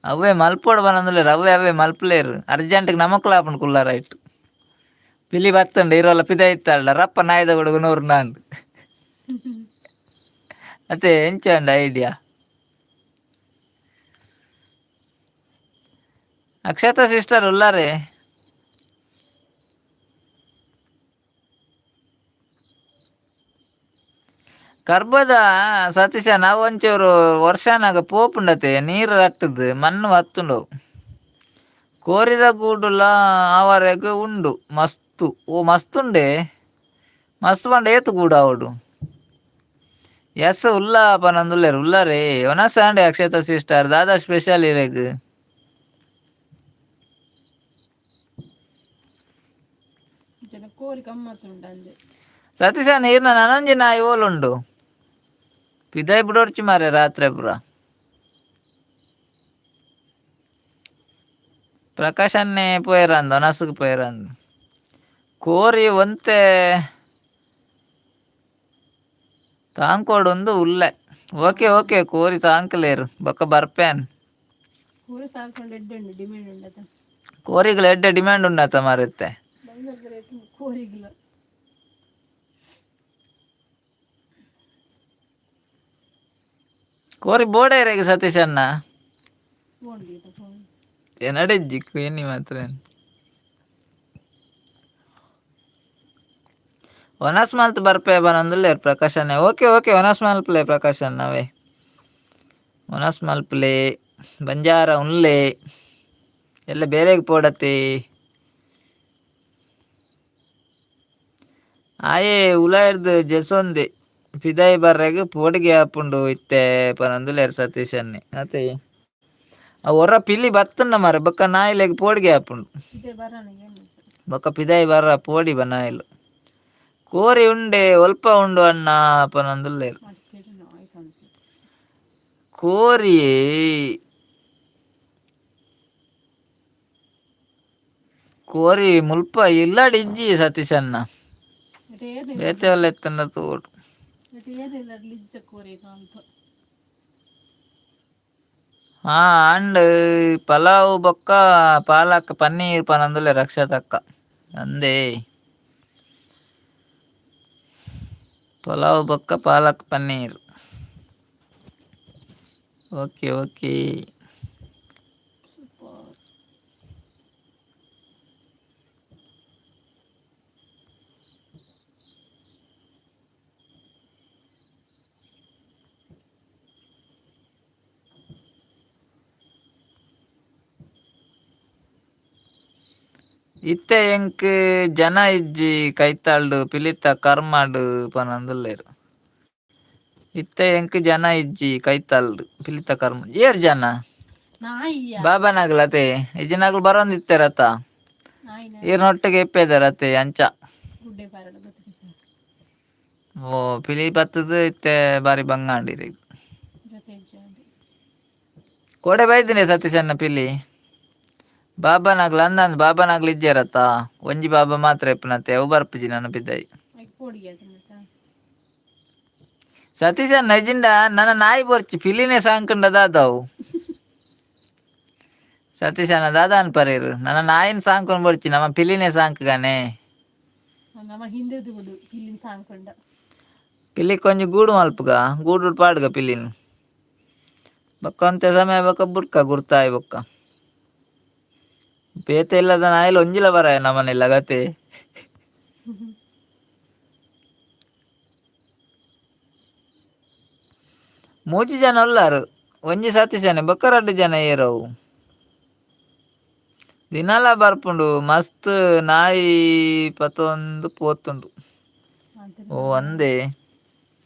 ಅವೇ ಮಲ್ಪೊಡು ಪನೊಂದುಲ್ಲೆರ್ ಅವೇ ಅವೇ ಮಲ್ಪುಲೇರ್ ಅರ್ಜೆಂಟ್ಗ್ ನಮಕ್ಲ ಆಪುಂಡು ಕುಲ್ಲಾರ ಐಟ್ ಪಿಲಿ ಬತ್ತುಂಡು ಇರೋಲ ಪಿದಯಿ ಇತ್ತಾಳ್ಡ ರಪ್ಪ ನಾಯಿದ ಗುಡುಗು ನೂರು ನಾಂದ್ ಅತ್ತೆ ಎಂಚ ಉಂಡು ಐಡಿಯಾ? ಅಕ್ಷತಾ ಸಿಸ್ಟರ್ ಉಲ್ಲಾರೆ? ಕರ್ಬದ ಸತೀಶ ನಾವು ಒಂಚೂರು ವರ್ಷನಾಗ ಪೋಪುಂಡತೆ ನೀರು ರಟ್ಟುದು ಮಣ್ಣು ಬತ್ತುಂಡು. ಕೋರಿದ ಗೂಡುಲ ಆವರೆಗ್ ಉಂಡು ಮಸ್ತು. ಓ ಮಸ್ತ್ ಉಂಡೆ ಮಸ್ತ್ ಪಂಡ ಏತ್ ಗೂಡು ಆವೊಡು? ಎಸ್ ಉಲ್ಲ ಪನೊಂದುಲ್ಲೆರ್ ಉಲ್ಲರೇ ಒನಸ್ ಆಂಡೆ ಅಕ್ಷತಾ ಸಿಸ್ಟರ್ ದಾದಾ ಸ್ಪೆಷಲ್ ಇರೆಗ್? ಕೋರಿ ಗಮ್ಮತ್ತುಂಡು ಅಂದೆ. ಸತೀಶ ನೀರ್ನ ನನೊಂಜಿ ನಾಯಿ ಓಲುಂಡು ಪಿದಾಯಿ ಬುಡೊರ್ಚಿ ಮಾರ್ರೆ ರಾತ್ರೆ ಪೂರ. ಪ್ರಕಾಶ್ ಅಣ್ಣೆ ಪೋಯೆರಂದ್ ಒನಸ್ಗ್ ಪೋಯೆರಂದ್ ಕೋರಿ ಒಂತೆ ತಾಂಕೋಡುಂದು ಉಲ್ಲೆ. ಓಕೆ ಓಕೆ ಕೋರಿ ತಾಂಕಲೇರು ಬೊಕ್ಕ ಬರ್ಪೇನ್. ಕೋರಿ ಸಾಕೊಂಡು ಎಡ್ಡೆ ಉಂಡು ಡಿಮ್ಯಾಂಡ್ ಉಂಡತ. ಕೋರಿಗ್ಲ ಎಡ್ಡೆ ಡಿಮ್ಯಾಂಡ್ ಉಂಡತ ಮಾರಿತ್ತೆ. ಬಂಗಾರದ ರೇಟ್ ಕೋರಿಗ್ಲ. ಕೋರಿ ಬೋಡ ಇರೆಗ್ ಸತೀಶ್ ಅಣ್ಣ? Phone phone. ಎನ್ನಡೆಜ್ಜಿ ಎನ್ನಿ ಮಾತ್ರ ಒನಸ್ ಮಲ್ತ್ ಬರ್ಪೆ ಪನೊಂದುಲ್ಲೆರ್ ಪ್ರಕಾಶ್ ಅಣ್ಣೆ. ಓಕೆ ಓಕೆ ಒನಸ್ ಮಲ್ಪುಲೆ ಪ್ರಕಾಶ್ ಅಣ್ಣವೇ ಒನಸ್ ಮಲ್ಪುಲೆ ಬಂಜಾರ ಉನ್ಲೆ ಎಲ್ಲ ಬೇಲೆಗ್ ಪೋಡತೆ. ಆಯೆ ಉಲಾಯಿರ್ದ್ ಜೆಸೊಂದೆ ಪಿದಾಯಿ ಬರ್ರೆಗ್ ಪೋಡಿಗೆ ಆಪುಂಡು ಇತ್ತೆ ಪನೊಂದುಲ್ಲೆರ್ ಸತೀಶ್ ಅಣ್ಣೆ ಅತೆ. ಆ ಒರ ಪಿಲಿ ಬತ್ತುಂಡ ಮಾರ್ರೆ ಬೊಕ್ಕ ನಾಯಿಲೆಗ್ ಪೋಡಿಗೆ ಆಪುಂಡು. ಇದೇ ಬರೋಣ ಏನು. ಬೊಕ್ಕ ಪಿದಾಯಿ ಬರ್ರ ಪೋಡಿ ಬ ನಾಯಿಲು. ಕೋರಿ ಉಂಡೆ ಒಲ್ಪ ಉಂಡು ಅಣ್ಣ ಪನೊಂದುಲ್ಲೆರ್. ಮಾರ್ಕೆಟ್ ನಾಯ್ಸ್ ಅಂತ. ಕೋರಿ ಕೋರಿ ಮುಲ್ಪ ಇಲ್ಲಡ್ ಇಜ್ಜಿ ಸತೀಶ್ ಅಣ್ಣ. ಬೇತೆ ಒಲ್ಲ ಇತ್ತುಂಡ ತೂವೊಡು. ಏನಿಲ್ಲ ಲಿಜ್ಜ ಕೋರಿ ಅಲ್ಪ. ಹಾ ಅಂಡ್ ಪಲಾವ್ ಬೊಕ್ಕ ಪಾಲಕ್ ಪನ್ನೀರ್ ಪನೊಂದುಲ್ಲೆರ್ ರಕ್ಷತಕ್ಕ ಅಂದೇ ಪಲಾವ್ ಬೊಕ್ಕ palak paneer. Okay okay. Super. ಇತ್ತೆ ಎಂಕ್ ಜನ ಇಜ್ಜಿ ಕೈತಾಲ್ಡು ಪಿಲಿತ ಕರ್ಮಡ್ ಪನೊಂದುಲ್ಲೆರ್. ಇತ್ತೆ ಎಂಕ್ ಜನ ಇಜ್ಜಿ ಕೈತಾಲ್ಡು ಪಿಲಿತ ಕರ್ಮ ಏರ್ ಜನ? ನಾಯಿಯ. ಬಾಬಾನಾಗ್ಲತೆ ಇಜ್ಜಿನಾಗ್ಲು ಬರೋಂದಿತ್ತೆರತ. ನಾಯಿನ. ಈರ್ನೊಟ್ಟಿಗೆ ಇಪ್ಪೆದರತೆ ಅಂಚ. ಗುಡ್ಡೆ ಬಾರಡ ಗೊತ್ತಿತ್ತು. ಓ ಪಿಲಿ ಬತ್ತದ ಇತ್ತೆ ಬಾರಿ ಬಂಗಾಂಡಿರಿ. ಜೊತೆ ಇಜ್ಜಾಂಡ್. ಕೋಡೆ ಬೈದಿನಿ ಸತೀಶಣ್ಣ ಪಿಲಿ. ಬಾಬಾನಾಗ್ಲು ಅಂದಂದ್ ಬಾಬಾನಾಗ್ಲು ಇಜ್ಜೆರತ್ತ, ಒಂಜಿ ಬಾಬಾ ಮಾತ್ರ ಇಪ್ಪುನತೆ, ಅವು ಬರ್ಪುಜಿ ನನ್ನ ಪಿದಯಿ. ಐಕ್ ಪೋಡಿಗೆ ಆತನತ. ಸತೀಶಣ್ಣ ಇಜ್ಜಿಂಡ ನನ್ನ ನಾಯಿ ಬೊರ್ಚಿ ಪಿಲಿನೇ ಸಾಂಕಂಡ ದಾದವು. ಸತೀಶಣ್ಣ ದಾದ ಅನ್ಪರೇರು, ನನ್ನ ನಾಯಿನ ಸಾಂಕೊಂಡ್ ಬೊರ್ಚಿ, ನಮ್ಮ ಪಿಲಿನೇ ಸಾಂಕುಗಾನೆ. ನಮ್ಮ ಹಿಂದೆ ಬಿಡು ಇಲ್ಲಿನ ಸಾಂಕೊಂಡ. ಪಿಲಿ ಕೊಂಚ ಗೂಡು ಮಲ್ಪುಗ, ಗೂಡು ಪಾಡ್ಗ ಪಿಲಿನ್ ಬೊಕ್ಕ ಒಂತೆ ಸಮಯ ಬೊಕ್ಕ ಬುಡ್ಕ ಗುರ್ತಾಯ್ ಬೊಕ್ಕ ಬೇತೆ ಇಲ್ಲದ ನಾಯಿಲು ಒಂಜಿಲ ಬರಾಯ ನಮ್ಮನೆಲ್ಲ ಗತೆ. ಮೂಜಿ ಜನ ಉಲ್ಲಾರು, ಒಂಜಿ ಸತೀಶನೆ ಬೊಕ್ಕ ರಡ್ಡು ಜನ ಏರವು. ದಿನಲ ಬರ್ಪುಂಡು ಮಸ್ತ್ ನಾಯಿ ಪತೊಂದು ಪೋತುಂಡು. ಓ ಅಂದೆ.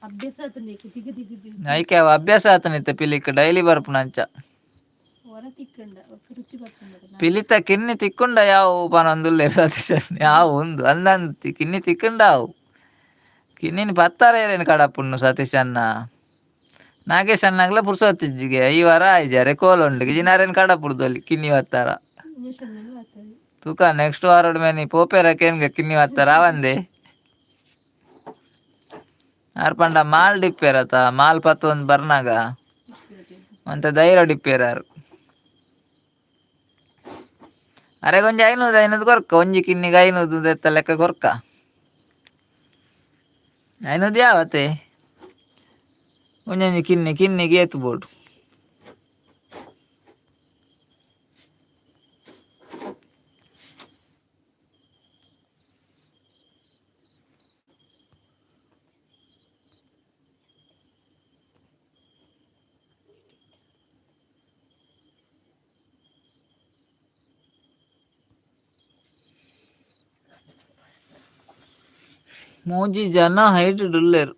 ಅಭ್ಯಾಸ ಆತಂದೆ ತಿಗ ತಿಗ ತಿಗ. ಐಕೆ ಅವು ಅಭ್ಯಾಸ ಆತನಿತ್ತೆ ಪಿಲಿಕ್ ಡೈಲಿ ಬರ್ಪುನ ಅಂಚ. ಹೊರ ತಿಕ್ಕಂಡ ಒಕ್ಕ ರುಚಿ ಬರ್ಪುಂಡು. ಪಿಲಿತ ಕಿನ್ನಿ ತಿಕ್ಕುಂಡ ಯಾವು ಪನೊಂದುಲ್ಲೆರ್ ಸತೀಶ್, ಯಾವು ಉಂದು ಅಂದಂದ್ ಕಿನ್ನಿ ತಿಕ್ಕುಂಡ ಅವು ಕಿನ್ನಿನ ಪತ್ತಾರೆ ಏರೇನು ಕಡಪುಂಡು ಸತೀಶ್ ಅಣ್ಣ. ನಾಗೇಶ್ ಅಣ್ಣಗ್ಲ ಪುರ್ಸೊತ್ತಿಜ್ಜಿಗೆ ಈ ವಾರ ಆಯ್ಜಾರೆ ಕೋಲುಂಡು ಜಿನಾರೇನು ಕಡಪುಡ್ದೊಲಿ ಕಿನ್ನಿ ಬತ್ತಾರ. ಇಂಜೆಕ್ಷನ್ ಆಗ್ತದೆ. ತೂಕ ನೆಕ್ಸ್ಟ್ ವಾರೋಡು ಮೇನಿ ಪೋಪೇರ ಕೇನ್ಗ ಕಿನ್ನಿ ಬತ್ತಾರ ಅವಂದೆ ಆರ್ ಪಂಡ ಮಾಲ್ ಡಿಪ್ಪೇರತ, ಮಾಲ್ ಪತ್ತೊಂದು ಬರ್ನಾಗ ಒಂತೆ ಧೈರ್ಯ ಡಿಪ್ಪೇರಾರು. ಅರೆ ಒಂಜಿ 500 500 ಕೊರ್ಕ, ಒಂಜಿ ಕಿನ್ನಿಗೆ 500 ದೆತ್ತ ಲೆಕ್ಕ ಕೊರ್ಕ. 500 ಯಾವತ್ತೆ ಒಂಜೊಂಜಿ ಕಿನ್ನಿ ಕಿನ್ನಿಗೆ ಏತ್ ಬೋಡು. ಮೂಜಿ ಜನ ಹೈಟ್ ಉಲ್ಲೆರ್.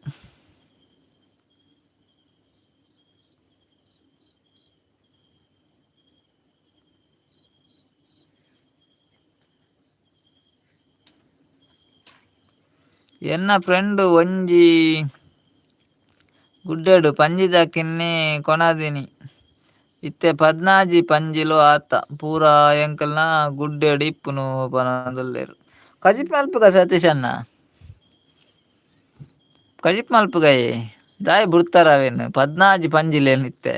ಎನ್ನ ಫ್ರೆಂಡ್ ಒಂಜಿ ಗುಡ್ಡೆಡು ಪಂಜಿದ ಕಿನ್ನಿ ಕೊನದಿನಿ, ಇತ್ತೆ 16 ಪಂಜಿಲು ಆತ, ಪೂರ ಎಂಕಲ್ನ ಗುಡ್ಡೆಡು ಇಪ್ಪುನು ಪನೊಂದುಲ್ಲೆರ್. ಕಜಿಪ್ ಮಲ್ಪುಗ ಸತೀಶ್ ಅಣ್ಣ, ಕಜಿಪ್ ಮಲ್ಪುಗಯೆ ದಾಯೆ ಬುಡ್ತಾರ ಅವೇನು 16 ಪಂಜಿಲೇನು ಇತ್ತೆ.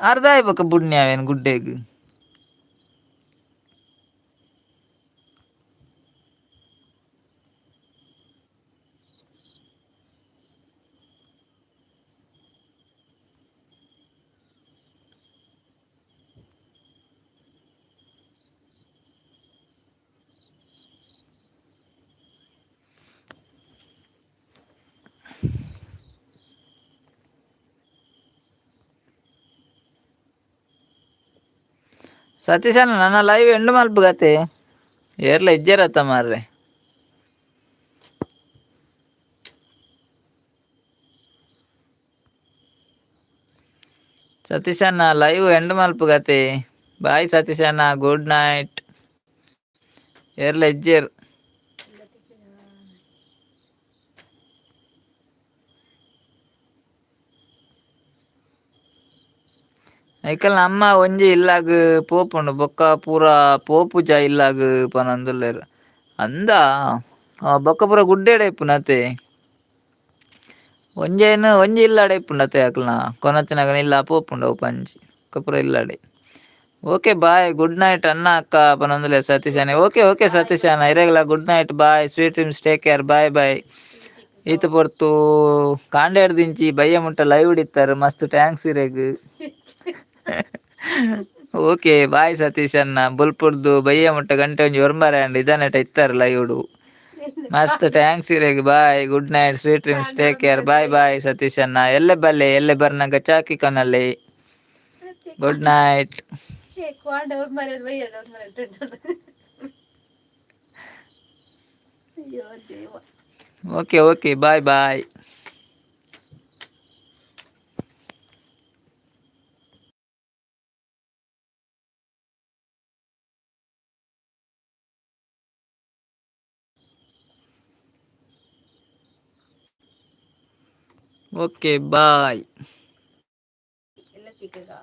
ಆರ್ ದಾಯೆ ಬೊಕ ಬುಡ್ನಿ ಅವೇನು ಗುಡ್ಡೆಗ್. ಸತೀಶ್ ಅಣ್ಣ ನನ್ನ ಲೈವ್ ಎಂಡ್ ಮಲ್ಪುಗತೆ, ಏರ್ಲ ಇಜ್ಜೆರತ್ತ ಮಾರ್ರೆ. ಸತೀಶ್ ಅಣ್ಣ ಲೈವ್ ಎಂಡ್ ಮಲ್ಪುಗತೆ. ಬಾಯ್ ಸತೀಶ್ ಅಣ್ಣ, ಗುಡ್ ನೈಟ್. ಏರ್ಲ ಇಜ್ಜೆರ್. ಐಕಲ್ನ ಅಮ್ಮ ಒಂಜಿ ಇಲ್ಲಾಗ್ ಪೋಪುಂಡು ಬೊಕ್ಕ ಪೂರ ಪೋಪುಜ ಇಲ್ಲಾಗ್ ಪನೊಂದುಲ್ಲೆರ್ ಅಂದ. ಬೊಕ್ಕ ಪೂರ ಗುಡ್ಡೆಡೆ ಇಪ್ಪುನತೆ, ಒಂಜೇನು ಒಂಜಿ ಇಲ್ಲಾಡೆ ಇಪ್ಪುಂಡತೆ ಅಕಲ್ನ ಕೊನತ್ತಿನಗನ ಇಲ್ಲ ಪೋಪುಂಡು ಅವು ಪಂಜಿ ಬೊಕ್ಕ ಪೂರ ಇಲ್ಲಾಡೆ. ಓಕೆ ಬಾಯ್, ಗುಡ್ ನೈಟ್ ಅಣ್ಣ ಅಕ್ಕ ಪನೊಂದುಲ್ಲೆರ್ ಸತೀಶ್ ಅಣ್ಣೆ. ಓಕೆ ಓಕೆ ಸತೀಶ್ ಅಣ್ಣ, ಇರೆಗ್ಲ good night, bye, sweet dreams, take care, bye bye. ಈತ್ ಪೊರ್ತು ಕಾಂಡೆಡ್ದಿಂಚಿ ಬಯ್ಯ ಮುಟ್ಟ ಲೈವ್ ಇತ್ತಾರೆ, ಮಸ್ತ್ thanks ಇರೆಗ್. ಓಕೆ ಬಾಯ್ ಸತೀಶ್ ಅಣ್ಣ. ಬೊಲ್ಪುರ್ದು ಬಯ್ಯ ಮುಟ್ಟ ಗಂಟೆ ಒಂಜಿ ಒರ್ಂಬರೆ ಅಂಡ್ ಇದನೆಟ ಇತ್ತಾರೆ ಲೈವ್ಡು. ಮಸ್ತ್ thanks ಇರೆಗ್. Bye, good night, sweet dreams, take care, bye bye. Satish ಅಣ್ಣ ಎಲ್ಲೆ ಬಲ್ಲೆ, ಎಲ್ಲೆ ಬರ್ನಾಗ ಚಾಕಿ ಕನಲ್ಲಿ. Good night. Okay okay, bye bye. Okay bye. ಎಲ್ಲ.